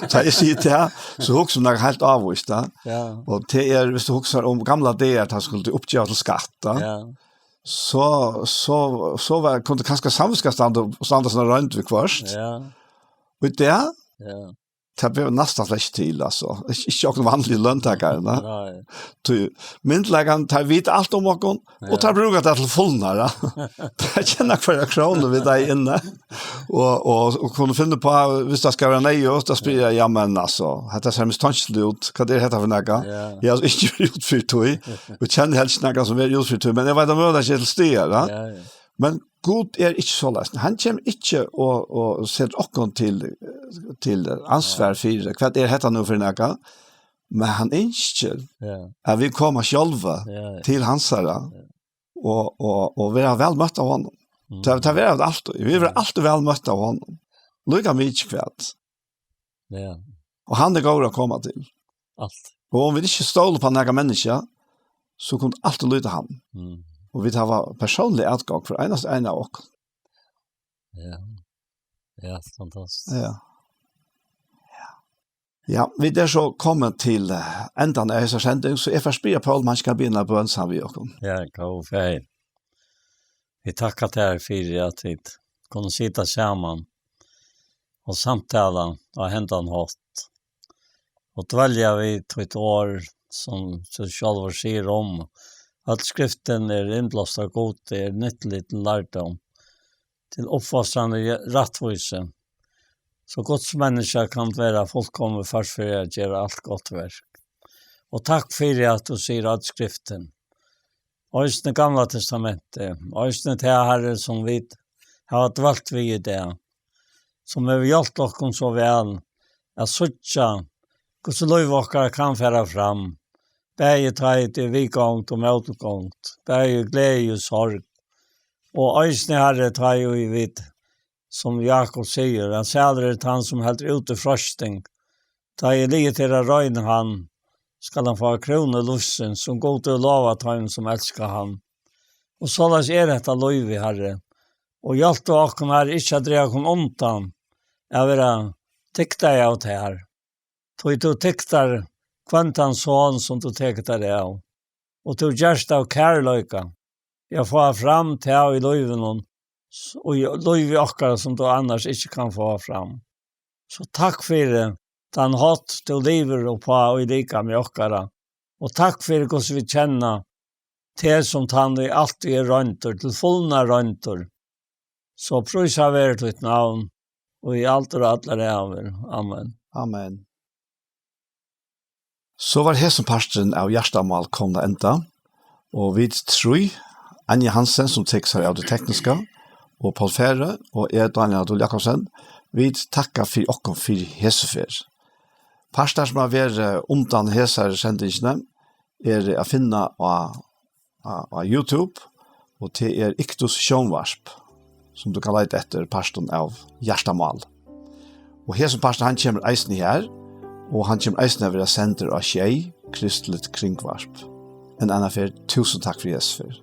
Tá eg sigi tað, so hugsi eg um nakað heilt ávíst, ja. Ja. Og tað er, viss tú hugsar um gamlar dagar, tá skuldi tú uppgeva til skatt, ja. Ja. So, so, so var, kundi kanska samvitskar standa, standa seg roynd viðhvørt. Ja. Og í dag, Ja. tað ber næstan slett ikki til, altso. Ikki, ikki okkum vanligu løntakarar, nei. Nei. Tí myndugleikarnir, teir vita alt um okkum, og Ja. teir brúka tað til fulnar, ja. Teir kenna hvørja krónu við teir inni. Og, og, og kunnu finna upp á, viss tað skal vera neyðugt, at spyrja, ja, men altso, hetta sær mistankiligt út, hvat er hetta fyri nakað? Ja. Eg havi altso ikki verið útfyri tí, og kenni helst ikki nakran sum verið útfyri tí, men eg veit at møguleikin er til staðar, ja. Ja, ja. Men Gud er ikki soleiðis. Hann kemur ikki og, og setir okkum til, til ansvar Nei. fyri, hvat er hetta nú fyri nakað? Men hann ynskir, Ja. at vit koma sjálvi Ja, ja. til hansara Ja. og, og, og vera væl møtt av honum. Mm. Tað, tað vera vit altíð. Vit vera Ja. altíð væl møtt av honum. Líka mikið hvat. Ja. Og hann er góður at koma til. Alt. Og um vit ikki stóla upp á nakað menniskja, so kunnu vit altíð líta á hann. Mm. Og vit hava persónliga atgongd fyri einasta ein av okkum. Ja. Ja, fantastiskt. Ja. Ja, vit eru so komin til, eh, endan av hesa sending, so eg fari spyrja Poul, um hann ikki kann biðja eina bøn saman við okkum. Ja, góði Faðir. Vit takka tær fyri, at vit kunnu sita saman og samtala á hendan hátt og dvelja við títt orð, sum tú sjálvur sigur um. Øll skriftin er innblást av Gudi, er nyttig til lærdóm, til uppfostran í rættvísi, so Guds menniskja kann vera fullkomið, fært fyri at gera alt gott verk. Og takk fyri, at tú sigur, at skriftin, eisini Gamla Testamentið, eisini tað, Harri, sum vit hava dvalt við í dag, sum hevur hjálpt okkum so væl at síggja, hvussu lív okkara kann fara fram, bæði tá ið tað er viðgongd og mótgongd, bæði í gleði og sorg, og eisini, Harri, tá ið vit, sum Jakob sigur, at sælur er tann, sum heldur út í freisting, tá ið liðugt er at royna hann, skal hann fáa krónu lívsins, sum Gud hevur lovað teimum, sum elska hann. Og soleiðis er hetta lívið, Harri. Og hjálp tú okkum, Harri, ikki at draga okkum undan at vera tyktar av tær. Tí tú tyktar hvønn tann son, sum tú tekur tær av. Og tú gerst av kærleika, ja, fáa fram tað í lívinum, s-, og í lívi okkara, sum tú annars ikki kann fáa fram. So takk fyri tann hátt, tú livir uppá í likami okkara, og takk fyri, hvussu vit kenna teg sum tann, ið altíð er royndur, til fulnar royndur. So prísað verði títt navn, og í aldur og allar ævir. Amen. Amen. So var hesin parturin av Hjartamál komin at enda, og vit trý, Anja Hansen, sum tekur sær av tí tekniska, og Poul Færø, og eg, Dánjal Dul Jakobsen, vit takka fyri okkum fyri hesa ferð. Partar sum hava verið undan hesari sendingini eru at finna á, á, á YouTube, og tað er Iktus Sjónvarp, sum tú kann leita eftir partum av Hjartamál. Og hesin partur, hann kemur eisini her, og hann kemur eisini at vera sendur á Sjey, Kristiligt Kringvarp. Enn eina ferð, túsund takk fyri hesa ferð.